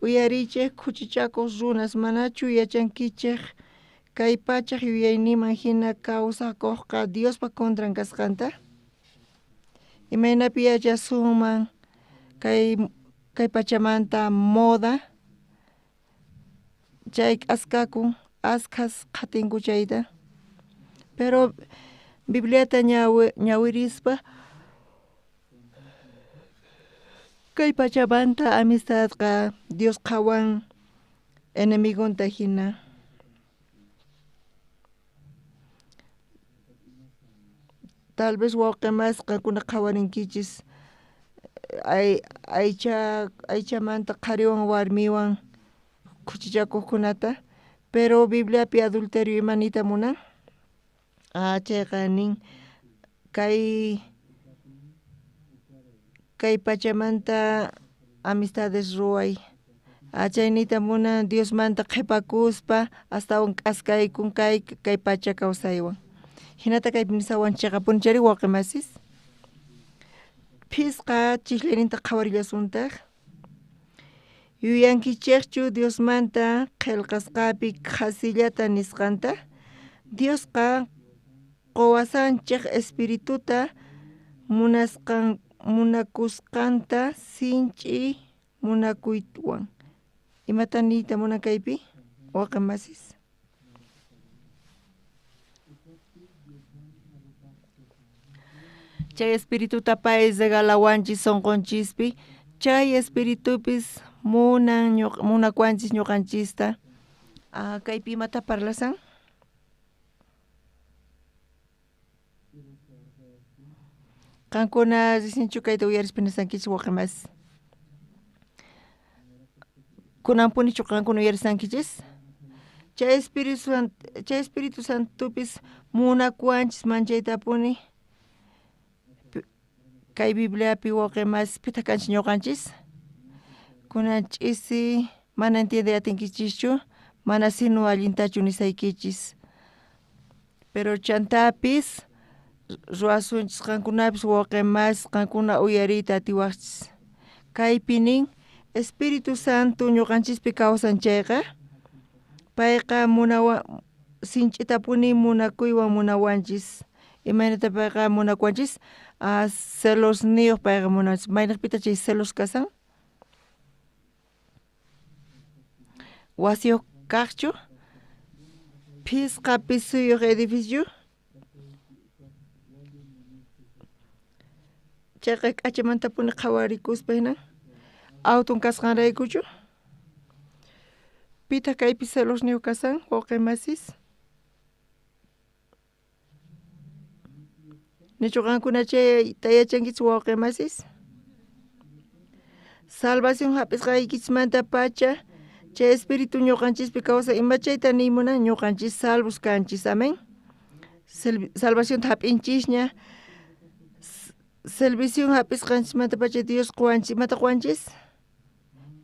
Uyarichej khuchichakuq runas manachu yachankichej kay pachaj yuyayninman hina kawsakuqqa Diospa contran kasqanta? Imaynapi yachasunman kay pachamanta moda chay k'askakun askhas qhatinku chayta. Pero Bibliata ñawirispa kay pachamanta amistadqa Dios qhawan enemigonta hina. Tal vez wawqi mas qankuna qhawarinkichis aychamanta qhariwan warmiwan khuchichakuqkunata, pero Bibliapi adulterio ima niyta munan? Chayqa nin kay pachamanta amistades ruway. Chay niyta munan Diosmanta qhipakuspa astawan k'askaykun kay pacha kawsaywan. Hinata kaypi nisawan chiqapuni chayri wawqi masis? Phisqa chislayninta qhawarillasuntaq. Yuyankichejchu Diosmanta qhelqasqapi qhasillata nisqanta? Diosqa quwasanchej espirituta munakusqanta sinch'i munakuywan. Imata niyta munan kaypi wawqi masis? Chay espirituta pay regalawanchis sunqunchispi, chay espiritupis munakuwanchis ñuqanchista. Kaypi imata parlasan? Qankuna risinchu kayta uyarispa nisankichis wawqi masis? Kunanpunichu qankuna uyarisankichis? Chay Espíritu Santopis munakuwanchis manchaytapuni. Kay Bibliapi wawqi masis pitaq kanchis ñuqanchis? Kunan ch'isi mana entiende atinkichischu, mana sino allintachu nisaykichis. Pero chantapis ruwasunchis qankunapis wawqi masis qankuna uyariyta atiwaqchis. Kaypi nin Espíritu Santo ñuqanchispi kawsan chayqa payqa sinch'itapuni munakuywan munawanchis. Imaynata payqa munakuwanchis? Celosniyuq payqa munawanchis. Mayniqpitaq chay celos kasan? Wasiyuq kaqchu? Phisqa pisuyuq edificio? Chayqa k'achamantapuni qhawarikuspa hina auton kasqanraykuchu? Pitaq kaypi celosniyuq kasan wawqi masis? Nichu qankuna chayta yachankichis wawqi masis? Salvación hap'isqaykichismanta pacha chay espíritu ñuqanchispi kawsan. Ima chayta niy munan? Ñuqanchis salvos kanchis, amén. Salvacionta hap'inchisña. Salvación hap'isqanchismanta pacha Dios quwanchis. Imata quwanchis?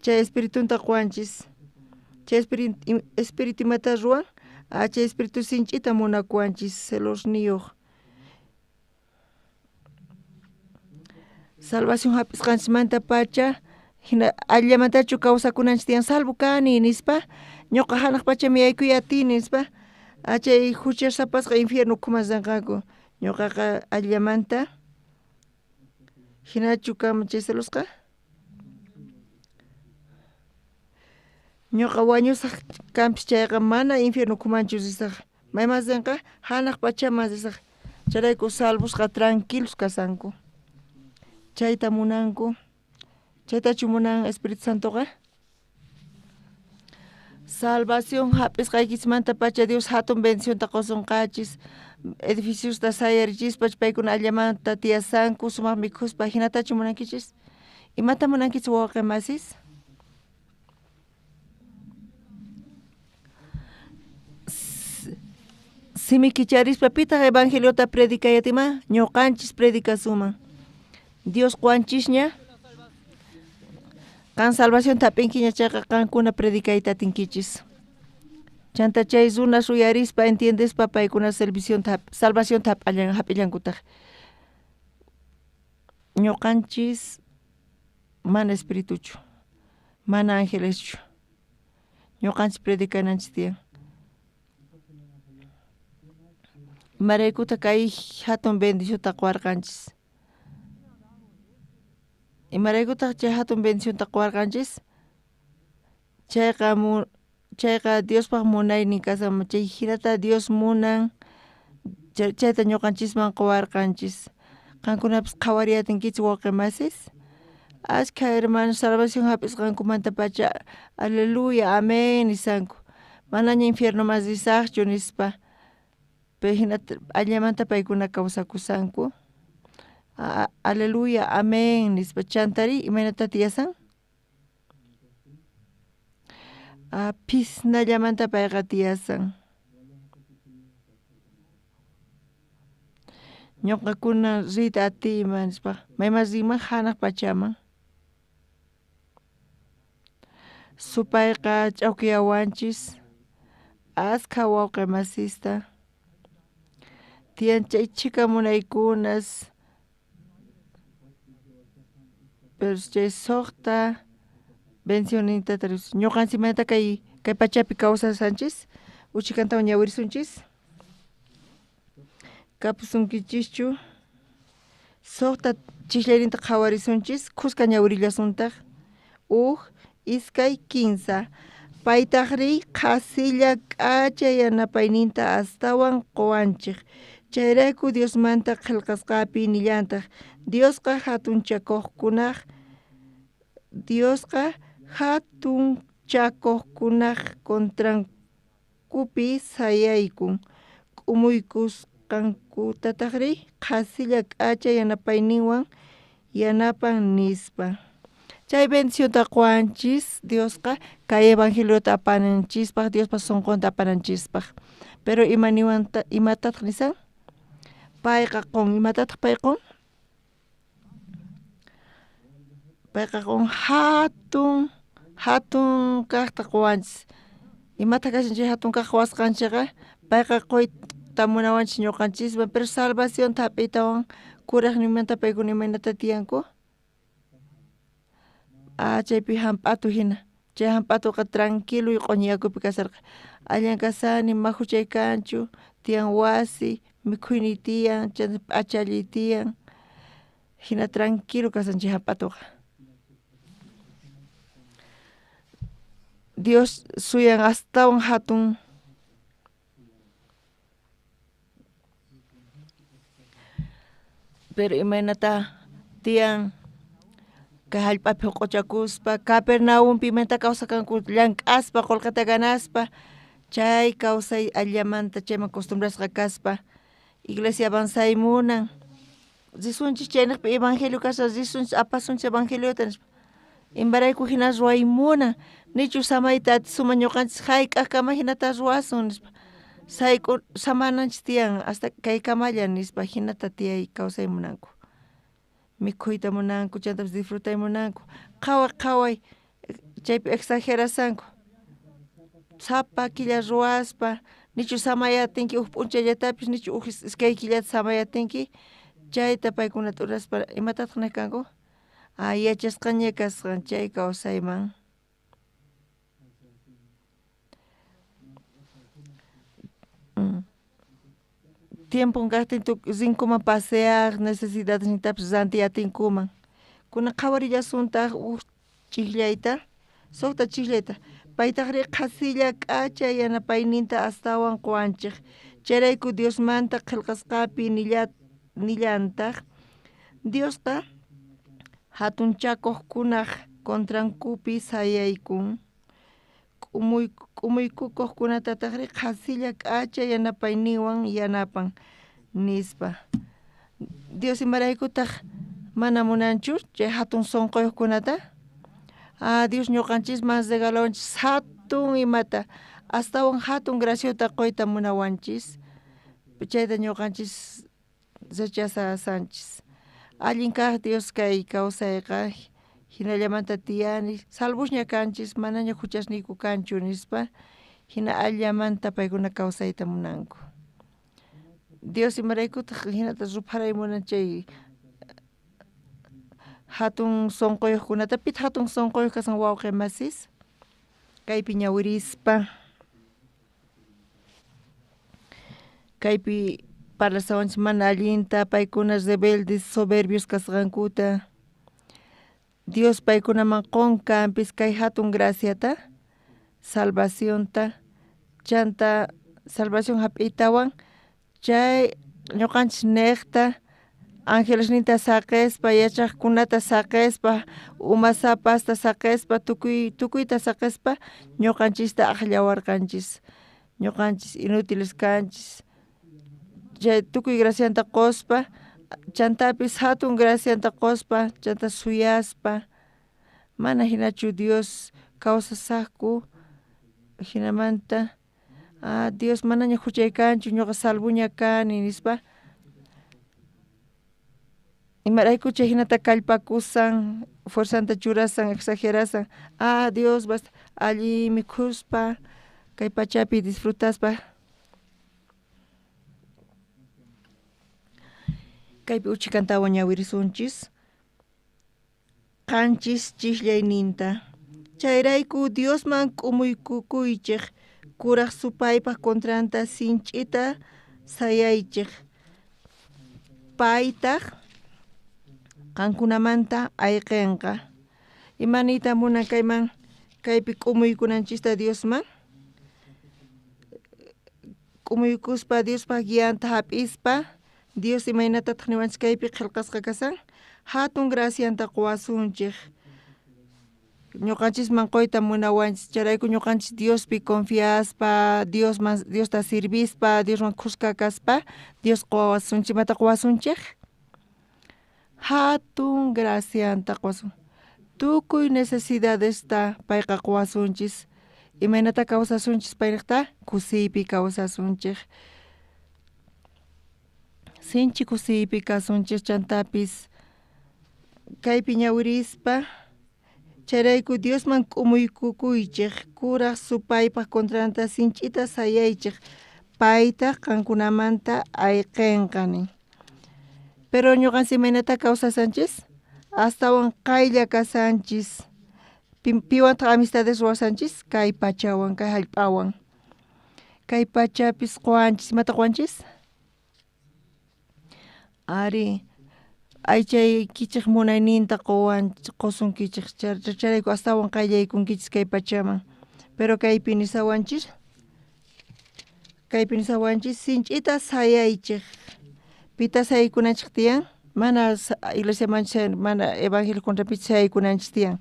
Chay espiritunta quwanchis. Chay espíritu imata ruwan? Chay espíritu sinch'ita munakuwanchis celosniyuq. Salvación hap'isqanchismanta pacha hina allamantachu kawsakunanchis tiyan salvo kani nispa ñuqa hanaq pachami yaykuy atini nispa chay huchasapasqa infierno ukhuman rinqanku. Ñuqaqa allamanta hinachu kanman chay celosqa? Ñuqa wañusaq kanpis chayqa mana infierno ukhumanchu risaq. Mayman rinqa? Hanaq pachaman risaq. Chayrayku salvosqa tranquilos kasanku. Chayta munanku. Chaytachu munan Espíritu Santoqa? Salvación hap'isqaykichismantapacha Dios hatun bendicionta qusunqachis. Edificiosta sayarichispa paykuna allamanta tiyasanku sumaq mikhuspa hinatachu munankichis? Imata munankichis wawqi masis? Simi kicharispa pitaq evangeliota predicayatima? Ñuqanchis predicasuman. Dios quwanchisña qan salvación hap'inkiña chayqa qankuna predicayta atinkichis. Chanta chay runas uyarispa entiendespa paykuna salvación hap'illankutaq. Ñuqanchis mana espirituchu, mana angeleschu. Ñuqanchis predicananchis tiyan. Imaraykuta kay hatun bendicionta quwarqanchis? Imaraykutaq chay hatun bendicionta quwarqanchis? Chayqa Diospaq munaynin kashan chay hinata Dios munan chayta ñuqanchisman quwarqanchis. Qankunapis qhawariyatinkichis wawqi masis? Ashkha hermanos salvación hap'isqankumantapacha aleluya amén nisanku. Manaña infiernoman risaqchu nispa. Pero hinata allamanta paykuna kawsakusanku. Aleluya amén nispa. Chantari imaynata tiyasan? Phisnallamanta payqa tiyasan. Ñuqakuna riyta atiyman nispa. Mayman riyman? Hanaq pachaman. Supayqa ch'awkiyawanchis askha wawqi masista. Tiyan chay chhika munaykunas. Pero chay suqta bendicionninta taris. Ñuqanchikmanta kay pachapi kawsasanchis uchikantawan ñawirisunchis. Kapusunkichischu suqta chislayninta qhawarisunchis khuska ñawirillasuntaq. Uj, iskay, kinsa. Paytaqri qhasilla k'acha yanapayninta astawan quwanchik. Chayrayku Diosmanta qillqasqapi nillantaq Diosqa hatunchakuqkunaq contrankupi sayaykun. K'umuykusqankutataqri qhasilla k'acha yanapayninwan yanapan nispa. Chay bendicionta quwanchis Diosqa kay evangeliota apananchispaq Diospa sunqunta apananchispaq. Pero imatataq nisan? Payqa qun. Imatataq pay qun? Payqa qun hatun kaqta quwanchis. Imataq kashan chay hatun kaq quwasqanchikqa? Payqa quyta munawanchis ñuqanchisman pero salvacionta hap'iytawan kuraqninmanta paykuna imaynata tiyanku? Chaypi hamp'atu hina. Chay hamp'atuqa tranquilo q'uñi yakupi kasharqa. Allan kasani majuchay kanchu, tiyan wasi, mikhuyniy tiyan, chanta p'achalliy tiyan. Hina tranquilo kasan chay hamp'atuqa. Dios suyan astawan hatun pero imaynata tiyan kay hallp'api huq'uchakuspa Capernaumpi imaynata kawsakanku llank'aspa qullqita ganaspa chay kawsay allamanta chayman costumbrasqa kaspa iglesia avanzay munan risunchis chaynaqpi evangelio kashan risunchis apasunchis evangeliota nispa. Imarayku hina ruway munan nichu samayta atisuman ñuqanchis hayk'aqkama hinata ruwasun nispa. Sayk'u samananchis tiyan hasta kaykamalla nispa hinata tiyay kawsay munanku. Mikhuyta munanku chantapis disfrutay munanku. Qhaway qhaway chaypi exagerasanku. Sapa killa ruwaspa nichu samayatinki uj p'unchayllatapis nichu uj iskay killata samayatinki chayta paykuna t'uraspa imatataq nej kanku? Yachasqaña kasqan chay kawsayman. Tiempon kajtin rinkuman paseaj necesidadesnintapis rantiy atinkuman. Kunan qhawarillasuntaq uj chijllayta, suqta chijllayta, paytajri qhasilla k'acha yanapayninta astawan quwanchej, chayrayku Diosmanta qhelqasqapi nillantaq, Diosqa jatunchakuqkunaj contrankupi sayaykun, k'umuykukuqkunatataqri qhasilla k'acha yanapayninwan yanapan, nispa. Dios imaraykutaq mana munanchu chay jatun sunquyuqkunata? Ah, Dios ñuqanchisman regalawanchis jatun imata, astawan jatun graciota quyta munawanchis, chayta ñuqanchis rechazasanchis. Allin kaq Dios kay kawsayqa jinallamanta tiyani, salvosña kanchis, manaña juchasniyku kanchu nispa, jina allamanta paykuna kawsayta munanku. Dios imaraykutaq jinata rupharay munan chay jatun sunquyuqkunata, pitaq jatun sunquyuq kasan wawqi masis? Kaypi ñawirispa, kaypi parlasawanchis mana allinta paykuna rebeldes, soberbios kasqankuta. Dios paykunaman qon kanpis kay jatun graciata, salvacionta, chanta salvación jap'iytawan chay ñuqanchis nejta angelesninta saqespa, yachaqkunata saqespa, umasapasta saqespa, tukuyta saqespa ñuqanchista aqllawarqanchis, ñuqanchis inútiles kanchis, chay tukuy gracianta qospa, chantapis jatun gracianta qospa, chanta suyaspa, mana jinachu Dios kawsasaqku, jinamanta ah, Dios manaña juchay kanchu, ñuqa salvoña kani nispa, imarayku chay jinata kallpakusan, fuerzanta churasan, exagerasan, ah, Dios basta allin mikhuspa, kay pachapi disfrutaspa. Kaypi uchikantawan ñawirisunchis, qanchis chijllayninta. Chayrayku Diosman k'umuykukuychej, kuraj supaypaj contranta sinch'ita sayaychej, paytaj qankunamanta ayqenqa. Imaniyta munan kayman kaypi k'umuykunanchista Diosman? K'umuykuspa Diospaj guianta jap'ispa, Dios imaynatataq niwanchis kaypi qhelqasqa kasan, jatun gracianta quwasunchej, ñuqanchisman quyta munawanchis, chayrayku ñuqanchis Diospi confiaspa, Diosman Diosta sirvispa, Dioswan khuska kaspa, Dios quwawasunchik, imata quwasunchej? Jatun gracianta quwasun, tukuy necesidadesta payqa quwasunchis, imaynata kawsasunchis payniqta? Kusiypi kawsasunchej, sinchi kusiypi kasunchis, chantapis kaypi ñawirispa, chayrayku Diosman k'umuykukuychej, kuraj supaypaj contranta sinch'ita sayaychej, paytaj qankunamanta ayqenqa nin. Pero ñuqanchis imaynata kawsasanchis? Astawan qaylla kasanchis, piwantaq amistades ruwasanchis? Kay pachawan, kay jallp'awan. Kay pachapis quwanchis, imata quwanchis? Ari, aychaykichej munayninta qusunkichej, chayrayku astawan qayllaykunkichis kay pachaman. Pero kaypi nisawanchis, kaypi nisawanchis sinch'ita sayaychej. Pita sayaykunanchej tiyan? Mana iglesiamanchu mana evangelio contrapichu sayaykunanchis tiyan.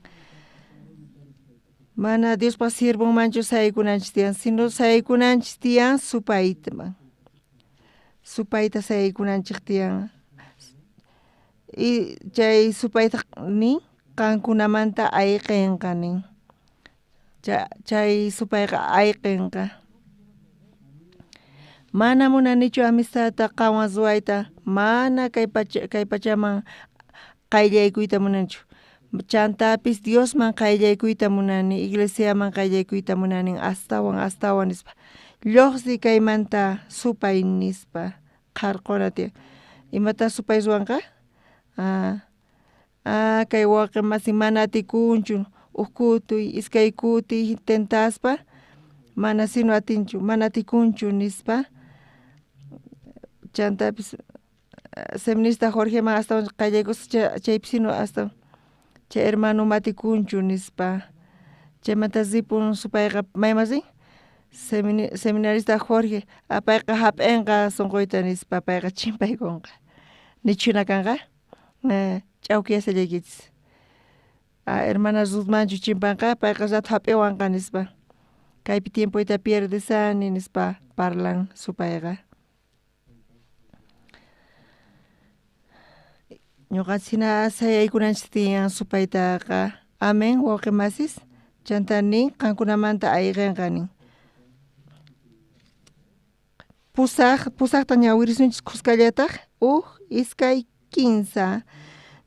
Mana Diospaj siervonmanchu sayaykunanchis tiyan, sino sayaykunanchis tiyan supaytaman. Supayta sayaykunanchej tiyan. Y chay supaytaj nin qankunamanta ayqenqa nin. Chay supayqa ayqenqa. Mana munanichu amistadta qanwan ruwayta, mana kay pachaman qayllaykuyta munanichu. Chantapis Diosman qayllaykuyta munani, iglesiaman qayllaykuyta munani, astawan astawan nispa. Lluqsi kaymanta supay nispa qharquna tiyan. Imata supay ruwanqa? Ah, kay wawqi masi mana atikunchu, uj kuti, iskay kuti tentaspa, mana sino atinchu, mana atikunchu nispa. Chantapis seminarista Jorgeman astawan qayllaykusqa chaypisina astawan chay hermano matikunchu nispa chaymanta ripun supayqa mayman rin seminarista Jorge payqa jap'enqa sonqoyta nispa payqa chimpaykunqa nichu jina kanqa ch'awkiyashallaykichis hermana Ruthmanchu chimpanqa payqa rato jap'iwanqa nispa kaypi tiempoyta pierdeshani nispa parlan supayqa. Ñuqanchis hina sayaykunanchis tiyan supaytaqa amen wawqi masis chanta nin qankunamanta ayqenqa nin. Pusaqta ñawirisunchis khuskallataj uj iskay kinsa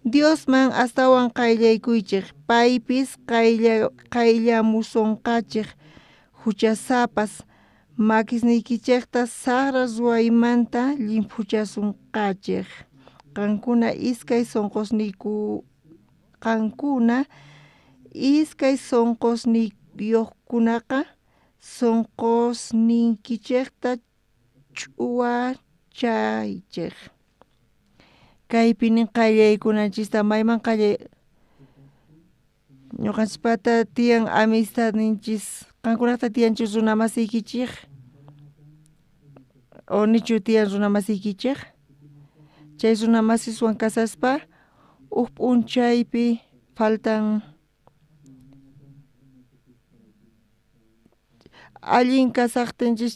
Diosman astawan qayllaykuychej paypis qayllamusonqachej huchasapas makisniykichejta sajra ruwaymanta llimphuchasonqachej qankuna iskay sonqosniyojkunaqa sonqosniykichejta ch'uwachaychej kaypi nin qayllaykunanchista mayman qayllay ñuqanchispata tiyan amistadninchis qankunaqta tiyanchu runa masiykichej o nichu tiyan runa masiykichej chay runa masiswan kasaspa uj p'unchaypi faltan allin kasaqtinchis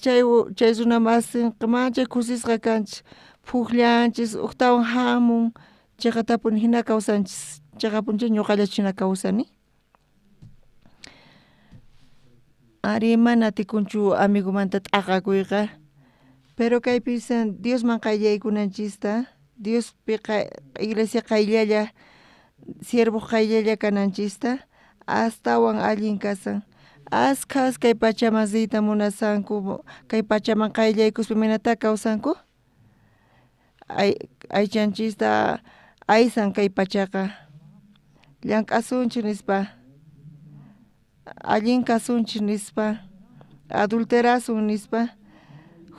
chay runa masinqa manchay kusisqa kanchis phukllanchis ujtawan jamun cheqatapuni jina kawsanchis cheqapunchá ñuqallachu jina kawsani ari mana atikunchu amigomanta t'aqakuyqa pero kaypi Diosman qayllaykunanchista Diospi iglesia qayllalla siervoj qayllalla kananchista astawan allin kasan askhas kay pachaman riyta munasanku kay pachaman qayllaykuspa imaynata kawsanku aychanchista aysan kay pachaqa llank'asunchik nispa allin kasunchik nispa adulterasun nispa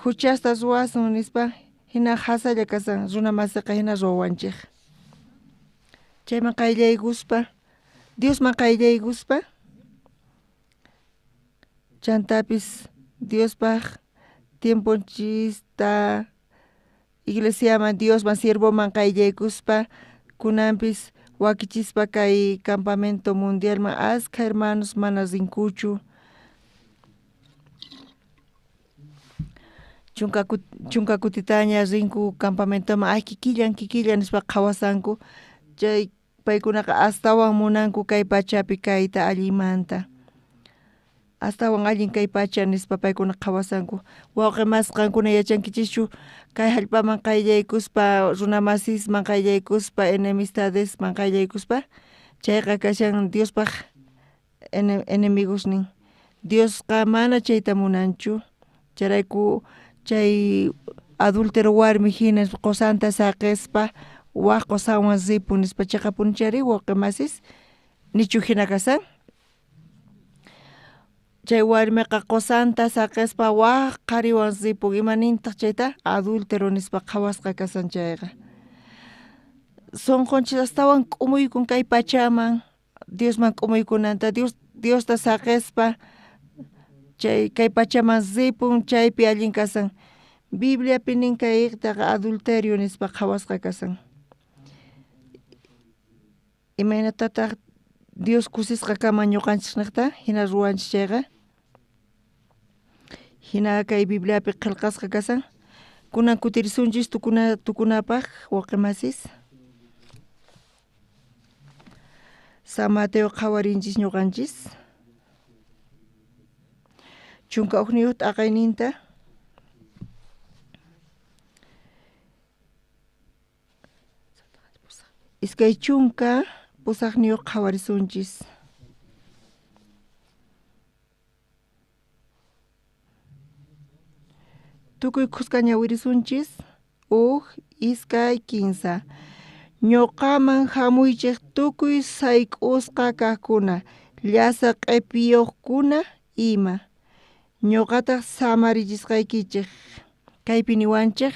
huchasta ruwasun nispa hina qhasalla kasan runa masiqa hina ruwawanchik chayman qayllaykuspa Diosman qayllaykuspa chantapis Diospaj tiemponchista iglesiaman Diosman siervoman qayllaykuspa kunanpis wakichispa kay campamento mundialman askha hermanos mana rinkuchu chunka kutitaña rinku campamentoman ay kikillan kikillan nispa qhawasanku chay paykunaqa astawan munanku kay pachapi kayta allinmanta astawan allin kay pacha nispa paykuna qhawasanku wawqi masi qankuna yachankichischu kay hallp'aman qayllaykuspa runa masisman qayllaykuspa enemistadesman qayllaykuspa chayqa kashan Diospaj enemigosnin Diosqa mana chayta munanchu chayrayku chay adúltero warmi hina qusanta saqispa waj qusanwan ripun nispa cheqapunichari wawqi masis nichu hina kasan chay warmiqa qusanta saqispa waj qhariwan ripun imanintaq chayta adúltero nispa qhawasqa kasan chayqa sonqonchis astawan k'umuykun kay pachaman Diosman k'umuykunanta Diosta saqispa chay kay pachaman ripun chaypi allin kasan Bibliapi nin kaytaqa adulterio nispa qhawasqa kasan imaynatataq Dios kusisqa kaman ñuqanchis niqta hina ruwanchis chayqa hina kay Bibliapi qillqasqa kasan kunan kutirisunchis tukunapaq wawqi masis San Mateo qhawarinchis ñuqanchis 11 t'aqayninta 28 qhawarisunchis tukuy khuska ñawirisunchis 1 2 3 ñuqaman hamuychej tukuy sayk'usqa kajkuna llasa q'ipiyuqkuna ima ñuqataq samarichisqaykichej kaypi niwanchej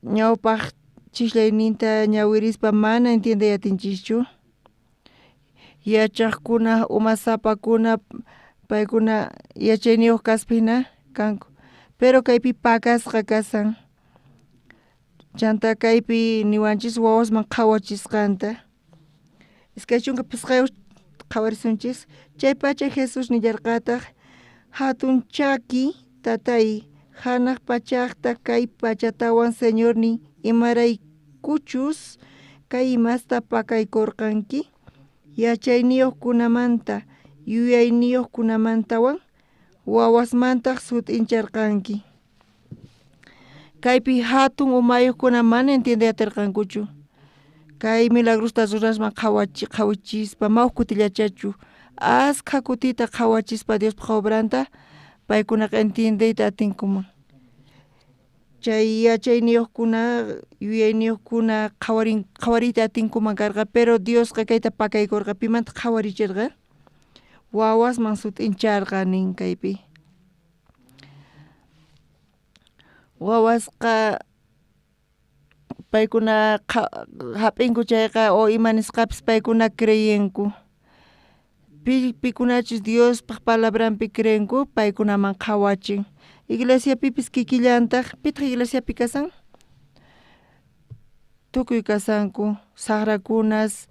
Ñawpaq chislayninta ñawirispa mana entiendey atinchischu. Yachaqkuna umasapakuna paykuna yachayniyuq kaspa hina kanku pero kaypi pakasqa kasan chanta kaypi niwanchis wawasman qhawachisqanta 25 qhawarisunchis chaypacha Jesús nillarqataq hatun chaki tatay hanaq pachaqta kay pachatawan Señornin imaraykuchus kay imasta pakaykurqanki yachayniyuqkunamanta yuyayniyuqkunamantawan wawasmantaq sut'incharqanki. Kaypi hatun umayuqkuna mana entiendey atirqankuchu kay milagrosta rurasman qhawachispa ma huk kutillachachu askha kutita qhawachispa Diospaq obranta paykunaqa entiendeyta atinkuman. Chay yachayniyuqkuna yuyayniyuqkuna qhawariyta atinkuman karqa pero Diosqa kayta pakaykurqa pimantaq qhawarichirqa wawasman sut'incharqa nin kaypi. Wawasqa paykuna hap'inku chayqa o ima nisqapis paykuna creyenku pikunachus Diospaq palabranpi creenku paykunaman qhawachin. Iglesiapipis kikillantaq pitaq iglesiapi kasan tukuy kasanku saqrakunas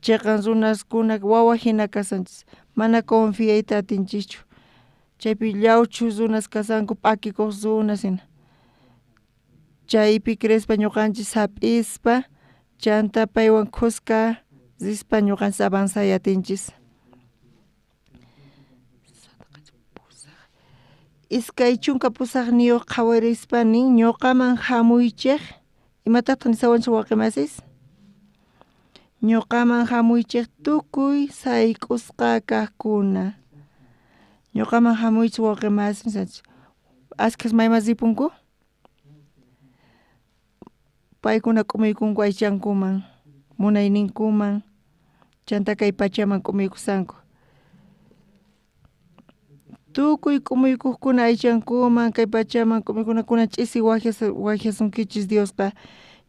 chiqan runaskuna wawa hina kasanchis mana confiayta atinchischu chaypi llawchu runas kasanku p'akikuq runas hina chaypi creespa ñuqanchis hap'ispa chanta paywan khuska rispa ñuqanchis avanzay atinchis. 28 qhawarispa nin ñuqaman hamuychej imatataq nisawanchis wawqimasis ñuqaman hamuychej tukuy sayk'usqa kaqkuna ñuqaman hamuychis wawqimasis askhas mayman ripunku paykuna k'umuykunku aychankuman munayninkuman chanta kay pachaman k'umuykusanku tukuy k'umuykuqkuna aychankuman kay pachaman k'umuykuna ch'isi waqyasunkichis Diosqa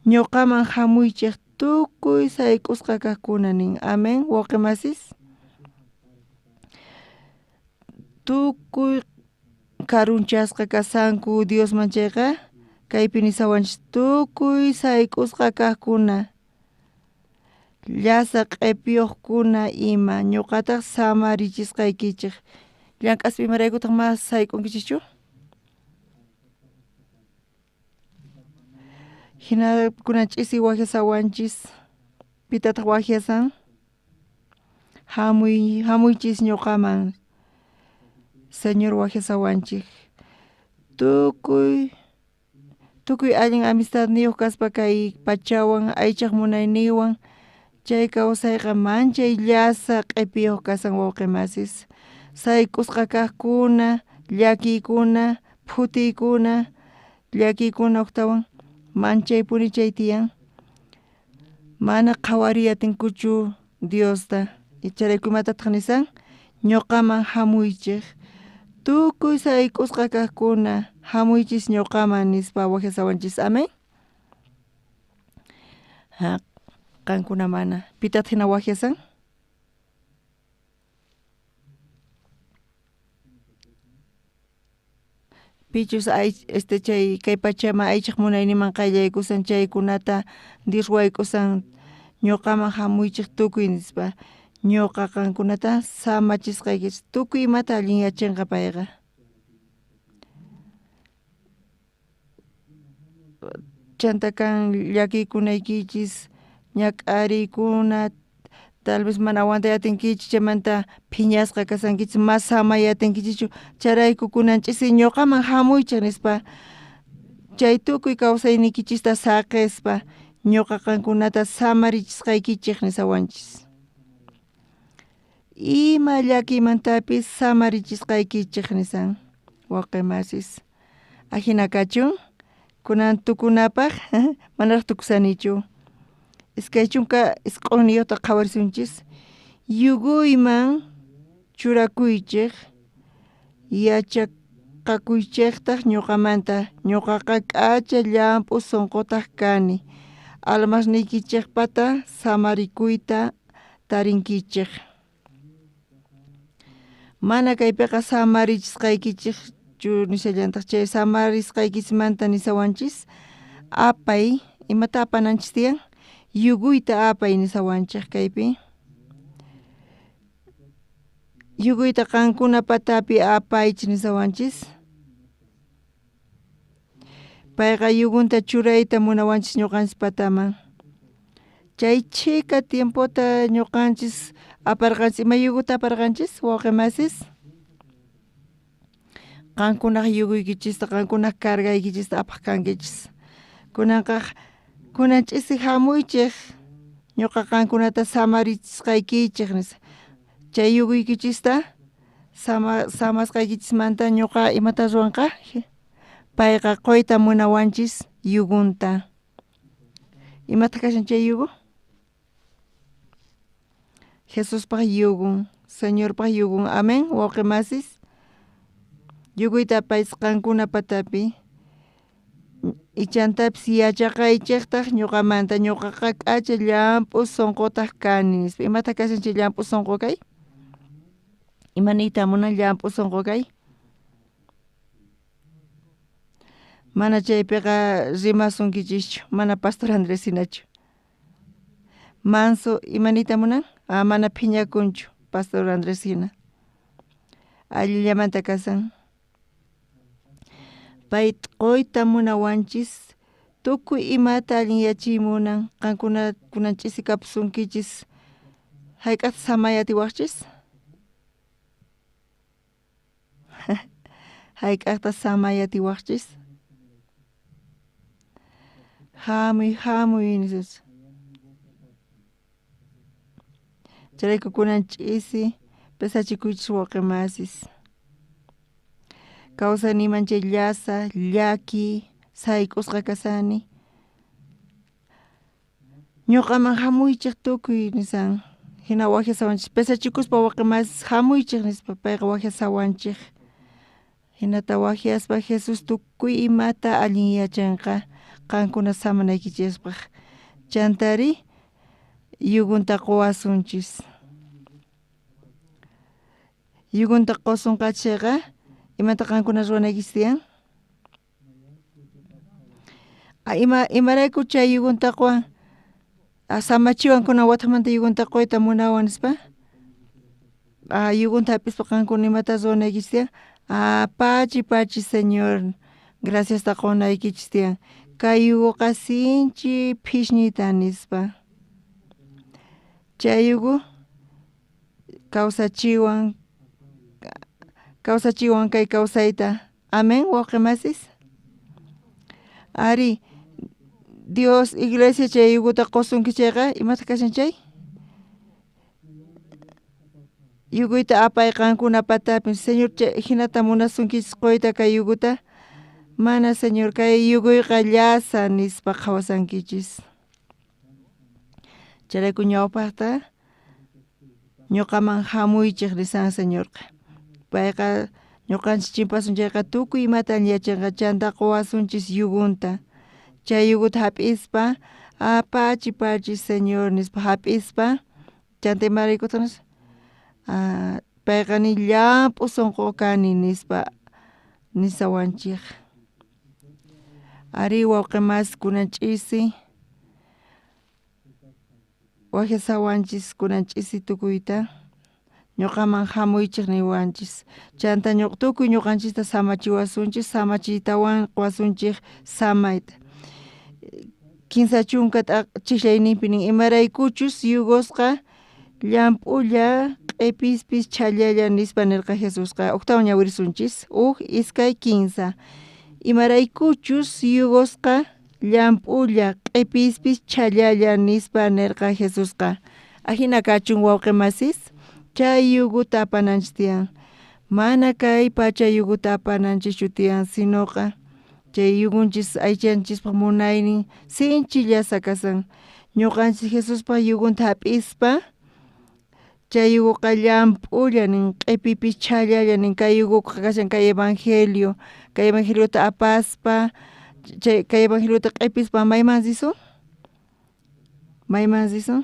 ñuqaman hamuychej tukuy sayk'usqa kaqkuna nin amen wawqimasis tukuy karunchasqa kasanku Diosman chayqa kaypi nisawanchis tukuy sayk'usqa kaqkuna llasa q'ipiyuqkuna ima ñuqataq samarichisqaykichik llank'aspa imaraykutaq mas sayk'unkichischu hina kunan ch'isi waqyasawanchis pitataq waqyasan hamuychis ñuqaman Señor waqyasawanchik tukuy allin amistadniyuq kaspa kay pachawan aychaq munayninwan chay kawsayqa manchay llasa q'ipiyuq kasan wawqimasis sayk'usqa kaqkuna llakiykuna phutiykuna llakiykuna uktawan manchaypuni chay tiyan mana qhawariy atinkuchu Diosta chayrayku imatataq nisan ñuqaman hamuychej tukuy sayk'usqa kaqkuna hamuychis ñuqaman nispa waqyasawanchis amen qankuna mana pitataq hina waqyasan pichus chay kay pachaman aychaq munayninman qayllaykusan chaykunata Dios wayk'usan ñuqaman hamuychej tukuy nispa ñuqa qankunata samachisqaykichis tukuy imata allinyachinqa payqa chanta kan llakiykunaykichis ñak'ariykuna tal vez mana aguantay atinkichis chaymanta phiñasqa kasankichis mas samay atinkichischu chayrayku kunan ch'isi ñuqaman hamuychej nispa chay tukuy kawsaynikichista saqispa ñuqa qankunata samarichisqaykichej nisawanchis ima llakiymantapis samarichisqaykichej nisan wawqimasis ajina kachun kunan tukunapaq manaraq tukusanichu 29 qhawarisunchis yuguyman churakuychej Yachaqakuychejtaj ñuqamanta, ñuqaqa k'acha llamp'u sunqutaq kani, almasniykichejpata samarikuyta tarinkichej. Mana kaypiqa samarichisqaykichejchu nishallantaq, chay samarisqaykichismanta nisawanchis apay, imata apananchis tiyan? Yuguyta apay nisawanchej kaypi. Yuguyta qankuna patapi apaychis nisawanchis. Payqa yugunta churayta munawanchis ñuqanchis pataman. Chay chhika tiempota ñuqanchis aparqanchis, ima yuguta aparqanchis wawqi masis? Qankunaj yuguykichista, qankunaj cargaykichista apaq kankichis. Kunanqa kunan ch'isi hamuychej ñuqa qankunata samarichisqaykichej nispa. Chay yuguykichista samasqaykichismanta ñuqa imata ruwanqa? Payqa quyta munawanchis yugunta. Imataq kashan chay yugo? Jesuspaj yugun, Señorpaj yugun, amén, wawqi masis. Yuguyta apaychis qankuna patapi. Ichantapis yachaqaychejtaj ñuqamanta, ñuqaqa k'acha llamp'u sunqutaq kani nispa. Imataq kashan chay llamp'u sunqu kay? Ima niyta munan llamp'u sunqu kay? Mana chaypiqa rimasunkichischu, mana Pastor Andrés hinachu. Manso, ima niyta munan? Ah, mana phiñakunchu Pastor Andrés hina. Allillamanta kasan. Pay quyta munawanchis, tukuy imata allinyachiy munan, qankuna kunan ch'isi kapusunkichis, hayk'aqta samay atiwaqchis? Hayk'aqta samay atiwaqchis? Hamuy, hamuy nispa. Chayrayku kunan ch'isi pesachikuychis wawqi masis. Kawsayniman chay llasa, llaki, sayk'usqa kasani. Ñuqaman hamuychej tukuy nisan. Hina waqyasawanchis, pesachikuspa wawqi masis hamuychej nispa payqa waqyasawanchej. Hinata waqyaspa Jesús tukuy imata allinyachinqa qankuna samanaykichispaq. Chantari yugunta quwasunchis. Yugunta qusunqa chayqa imata qankuna ruwanaykichis tiyan? Imarayku chay yugunta quwan? Samachiwan kunan watamanta yugunta quyta munawan nispa. Yugunta hap'ispa qankuna imata ruwanaykichis tiyan? Pachi pachi Señor, graciasta qunaykichis tiyan. Kay yuguqa sinchi phishñita nispa. Chay yugu kawsachiwan, kawsachiwan kay kawsayta. Amén, wawqi masis. Ari, Dios, iglesia chay yuguta qusunki chayqa, imataq kashan chay? Yuguyta apay qankuna patapi, Señor hinata munasunkichis quyta kay yuguta. Mana Señor, kay yuguyqa llasa nispa qhawasankichis. Chayrayku ñawpaqta ñuqaman hamuychej nisan Señorqa. Payqa ñuqanchis chimpasun chayqa tukuy imata allinyachinqa, chanta quwasunchis yugunta. Chay yuguta hap'ispa, pachi pachi Señor nispa hap'ispa, chanta imaraykutaq nispa? Payqa ni llamp'u sunqu kani nispa nisawanchej. Ari wawqi masi kunan ch'isi waqyasawanchis kunan ch'isi tukuyta ñuqaman hamuychej niwanchis. Chanta tukuy ñuqanchista samachiwasunchis, samachiytawan quwasunchej samayta. 30 chijllayninpi nin imaraykuchus yugosqa llamp'ulla q'epispis chhallalla nispa nirqa Jesusqa. Uktawan ñawirisunchis, 1, 2, 3. Imaraykuchus yugosqa llamp'ulla q'epispis chhallalla nispa nirqa Jesusqa. Ajina kachun wawqi masis, chay yuguta apananchis tiyan. Mana kay pacha yuguta apananchischu tiyan, sinoqa chay yugunchis aychanchispaq munaynin sinchi llasa kasan. Ñuqanchis Jesuspaq yugunta hap'ispa Chay yugoqa llamp'ulla nin, q'epipis chhallalla nin, kay yugoqa kashan kay evangelio, kay evangeliota apaspa, chay kay evangeliota q'epispa mayman risun? Mayman risun?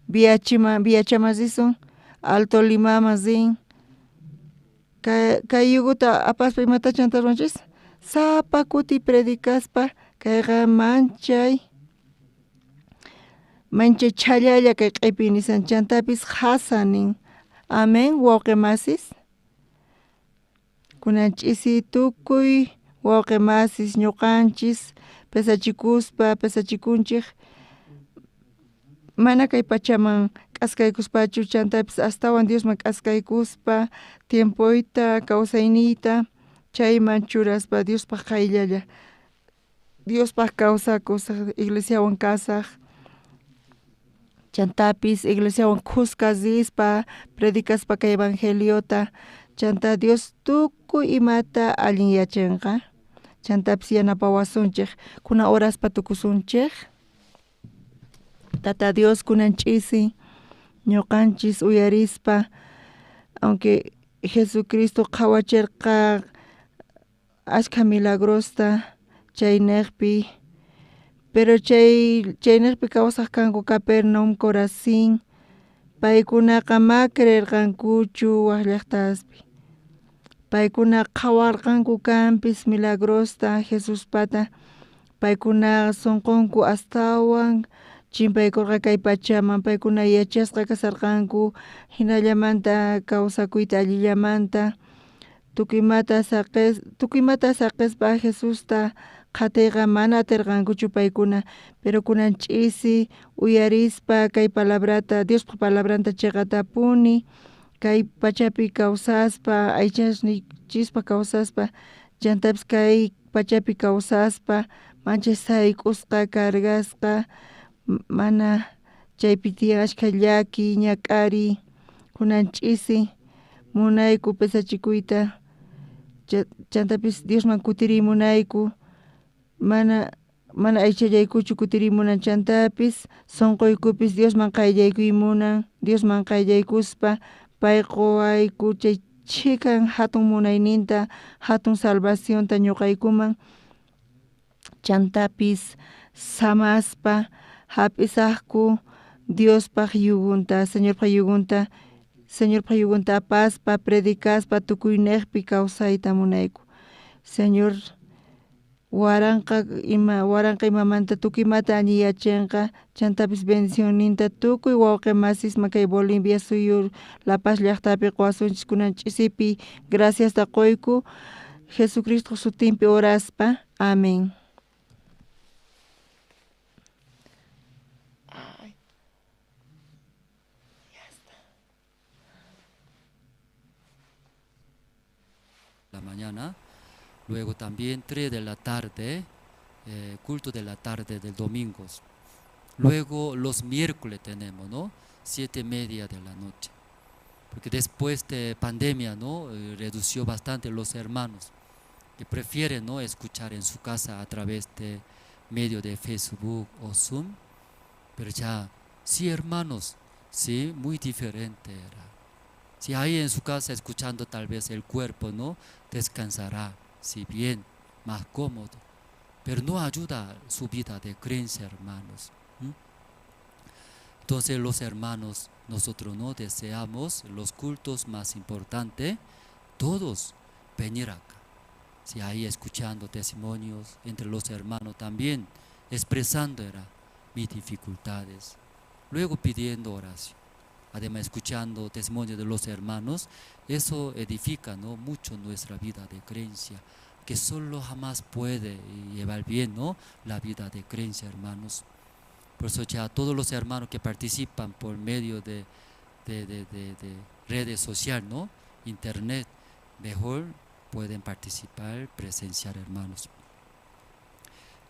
Viachiman Viachaman risun, Alto Limaman rin, kay kay yugota apaspa imata chanta ruwanchis? Sapa kuti predicaspa kayqa manchay manchay chhallalla kay q'epi nisan chantapis qhasa nin. Amén wawqi masis. Kunan ch'isi tukuy wawqi masis ñuqanchis pesachikuspa pesachikunchik mana kay pachaman k'askaykuspachu chantapis astawan Diosman k'askaykuspa tiempoyta kawsayniyta chayman churaspa Diospaq qayllalla Diospaq kawsakusaq iglesiawan kasaq chantapis iglesiawan khuska rispa predicaspa kay evangeliota chanta Dios tukuy imata allinyachinqa chantapis yanapawasunchik kunan oraspa tukusunchik. Tata Dios kunan ch'isi ñuqanchis uyarispa aunque Jesucristo qhawacherqa ashkha milagrosta chayneqpi pero chay chayneqpi kawsaq kanku Capernaum Corazín paykunaqa ma creerqankuchu wak llaqtaspi paykuna qhawarqanku kanpis milagrosta Jesuspata paykuna sunqunku astawan chimpaykurqa kay pachaman paykuna yachasqa kasarqanku hinallamanta kawsakuyta allillamanta tukuy imata saqis tukuy imata saqispa Jesusta qhatiyqa mana atirqankuchu paykuna pero kunan ch'isi uyarispa kay palabrata Diospaq palabranta chiqatapuni kay pachapi kawsaspa aychasninchispa kawsaspa chantapis kay pachapi kawsaspa manchay sayk'usqa cargasqa mana chaypi tiyan ashkha llaki ñak'ariy kunan ch'isi munayku pesachikuyta chantapis Diosman kutiriy munayku mana mana aychallaykuchu kutiriy munan chantapis sunquykupis Diosman qayllaykuy munan Diosman qayllaykuspa pay quwayku chay chhikan hatun munayninta hatun salvacionta ñuqaykuman chantapis samaspa hap'isaqku Diospaq yugunta Señorpaq yugunta Señorpaq yugunta apaspa predicaspa tukuyneqpi kawsayta munayku. Señor waranqa ima waranqa imamanta tukuy imata alliyachinqa chantapis bendicionninta tukuy wawqi masisman kay Bolivia suyu La Paz llaqtapi quwasunchis kunan ch'isipi graciasta quyku Jesucristo sutinpi oraspa. Amén. Ay. Ya está.
La mañana, luego también 3 de la tarde, culto de la tarde del domingo. Luego los miércoles tenemos, ¿no? 7:30 de la noche. Porque después de pandemia, ¿no? Redució bastante los hermanos que prefieren, ¿no?, escuchar en su casa a través de medio de Facebook o Zoom. Pero ya, sí, hermanos, sí, muy diferente era. Si ahí en su casa escuchando tal vez el cuerpo, ¿no?, descansará, si bien, más cómodo. Pero no ayuda su vida de creencia, hermanos. Entonces los hermanos, nosotros no deseamos los cultos más importantes, todos venir acá. Si ahí escuchando testimonios entre los hermanos también, expresando era mis dificultades, luego pidiendo oración. Además, escuchando testimonios de los hermanos, eso edifica, ¿no?, mucho nuestra vida de creencia, que solo jamás puede llevar bien, ¿no?, la vida de creencia, hermanos. Por eso ya todos los hermanos que participan por medio de redes sociales, ¿no?, internet, mejor pueden participar, presenciar, hermanos.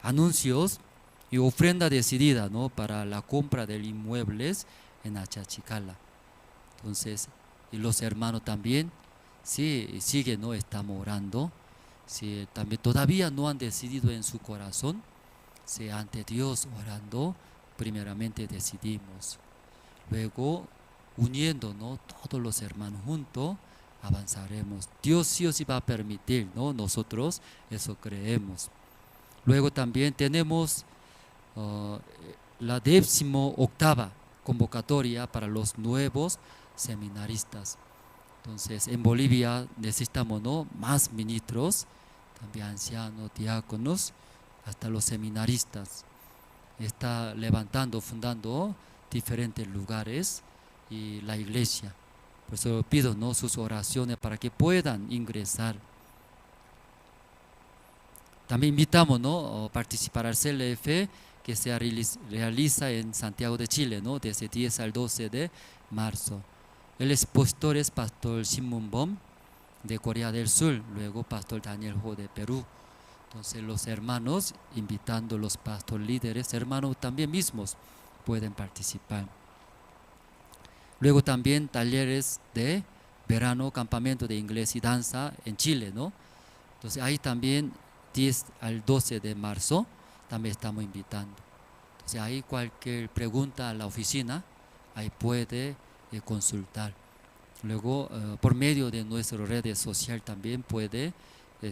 Anuncios y ofrenda decidida, ¿no?, para la compra de inmuebles en Achachicala. Entonces, y los hermanos también, sí, siguen, ¿no?, estamos orando. Si también todavía no han decidido en su corazón, si ante Dios orando, primeramente decidimos. Luego Uniendo, ¿no? Todos los hermanos juntos avanzaremos. Dios sí o sí va a permitir, ¿no? Nosotros eso creemos. Luego también tenemos la 18ª convocatoria para los nuevos seminaristas. Entonces, en Bolivia necesitamos, ¿no?, más ministros, también ancianos, diáconos, hasta los seminaristas. Está levantando, fundando diferentes lugares y la iglesia. Por eso pido, ¿no?, sus oraciones para que puedan ingresar. También invitamos, ¿no?, a participar al CLF que se realiza en Santiago de Chile, ¿no?, desde 10 al 12 de marzo. El expositor es Pastor Shin Mun Bom de Corea del Sur, luego Pastor Daniel Ho de Perú. Entonces los hermanos, invitando a los pastor líderes, hermanos también mismos pueden participar. Luego también talleres de verano, campamento de inglés y danza en Chile, ¿no? Entonces ahí también 10 al 12 de marzo también estamos invitando. Entonces ahí cualquier pregunta a la oficina, ahí puede consultar. Luego por medio de nuestras redes sociales también puede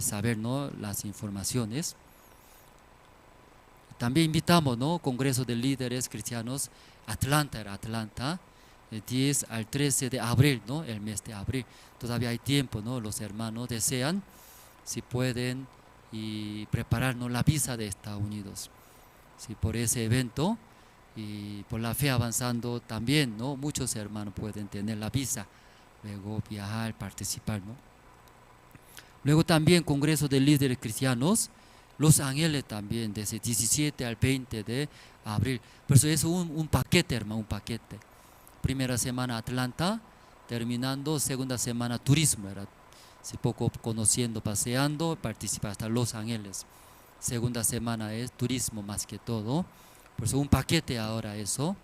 saber, ¿no?, las informaciones. También invitamos, ¿no?, Congreso de Líderes Cristianos Atlanta, era Atlanta, de 10 al 13 de abril, ¿no?, el mes de abril. Todavía hay tiempo, ¿no?, los hermanos desean, si pueden, y prepararnos la visa de Estados Unidos. Sí, por ese evento y por la fe avanzando también, ¿no?, muchos hermanos pueden tener la visa, luego viajar, participar, ¿no? Luego también Congreso de Líderes Cristianos, Los Ángeles también, desde 17 al 20 de abril. Por eso es un paquete, hermano, un paquete. Primera semana Atlanta, terminando, segunda semana turismo, era si poco conociendo, paseando, participa hasta Los Ángeles. Segunda semana es turismo más que todo. Por eso un paquete ahora eso.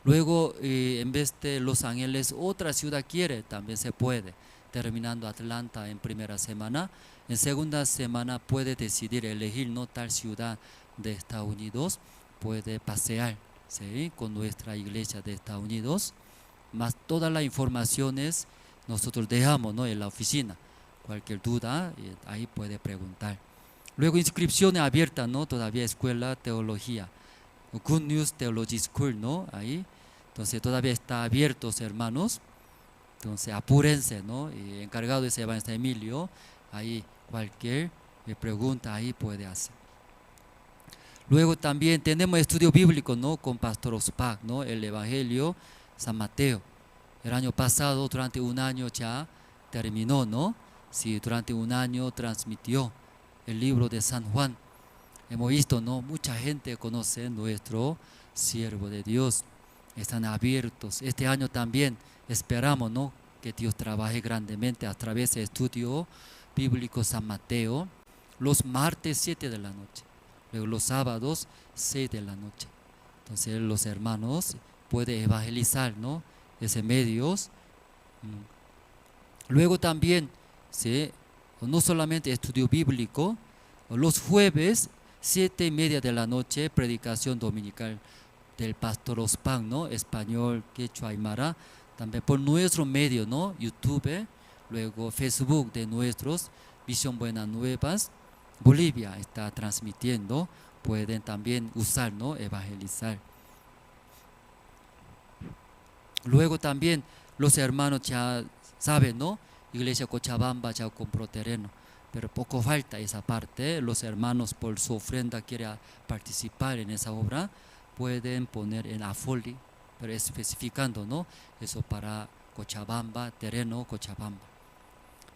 Luego, en vez de Los Ángeles, otra ciudad quiere, también se puede. Terminando Atlanta en primera semana, en segunda semana puede decidir elegir no tal ciudad de Estados Unidos, puede pasear, ¿sí?, con nuestra iglesia de Estados Unidos. Más todas las informaciones nosotros dejamos, ¿no?, en la oficina. Cualquier duda, ahí puede preguntar. Luego inscripciones abiertas, ¿no?, todavía escuela teología, Good News Theology School, ¿no?, ahí. Entonces todavía está abiertos, hermanos. Entonces apúrense, ¿no? Y encargado de ese evangelista Emilio, ahí cualquier pregunta ahí puede hacer. Luego también tenemos estudio bíblico, ¿no?, con Pastor Ospak, ¿no?, el Evangelio San Mateo. El año pasado, durante un año ya terminó, ¿no? Sí, durante un año transmitió el libro de San Juan. Hemos visto, ¿no?, mucha gente conoce nuestro siervo de Dios. Están abiertos. Este año también esperamos, ¿no?, que Dios trabaje grandemente a través del estudio bíblico San Mateo, los martes 7 de la noche, luego los sábados 6 de la noche. Entonces los hermanos pueden evangelizar, ¿no?, ese medios. Luego también, ¿sí?, no solamente estudio bíblico, los jueves 7:30 de la noche, predicación dominical del pastor Ospan, ¿no?, español, quechua, aymara, también por nuestro medio, ¿no?, YouTube, luego Facebook de nuestros Visión Buenas Nuevas, Bolivia está transmitiendo, pueden también usar, ¿no?, evangelizar. Luego también los hermanos ya saben, ¿no?, Iglesia Cochabamba ya compró terreno, pero poco falta esa parte. Los hermanos por su ofrenda quieren participar en esa obra, pueden poner en Afoli, pero especificando, ¿no?, eso para Cochabamba, terreno Cochabamba.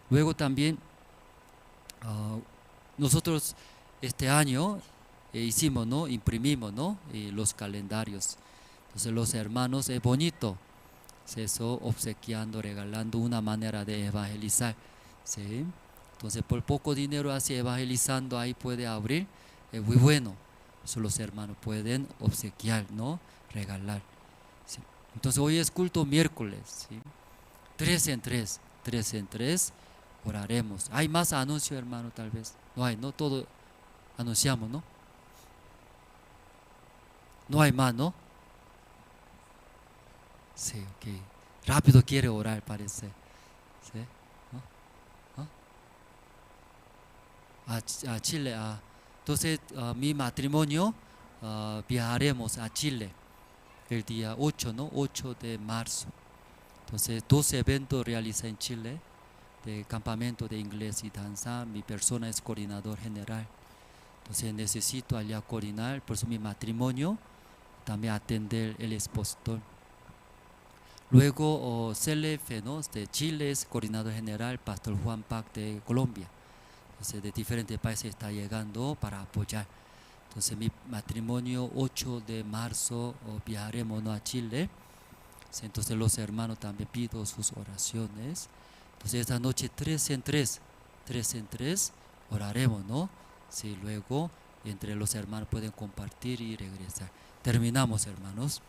Luego también nosotros este año hicimos, ¿no?, imprimimos, ¿no?, los calendarios. Entonces los hermanos, es bonito, eso, obsequiando, regalando, una manera de evangelizar, ¿sí? Entonces por poco dinero así evangelizando, ahí puede abrir, es muy bueno. Eso los hermanos pueden obsequiar, ¿no?, regalar, ¿sí? Entonces hoy es culto miércoles, ¿sí? 3 en 3, 3 en 3 oraremos. ¿Hay más anuncio, hermano? Tal vez. No hay, ¿no? Todo anunciamos, ¿no? No hay más, ¿no? Sí, ok. Rápido quiere orar, parece. ¿Sí? ¿No? ¿No? A Chile. Entonces, mi matrimonio, viajaremos a Chile el día 8, ¿no? 8 de marzo. Entonces, 2 eventos realiza en Chile, de campamento de inglés y danza. Mi persona es coordinador general. Entonces, necesito allá coordinar, por eso mi matrimonio, también atender el expositor. Luego, CLF, ¿no? De Chile es coordinador general, Pastor Juan Pac de Colombia. Entonces, de diferentes países está llegando para apoyar. Entonces, mi matrimonio, 8 de marzo, viajaremos, ¿no?, a Chile. Sí, entonces, los hermanos también pido sus oraciones. Entonces, esta noche, 3 en 3, 3 en 3, oraremos, ¿no? Sí, luego, entre los hermanos pueden compartir y regresar. Terminamos, hermanos.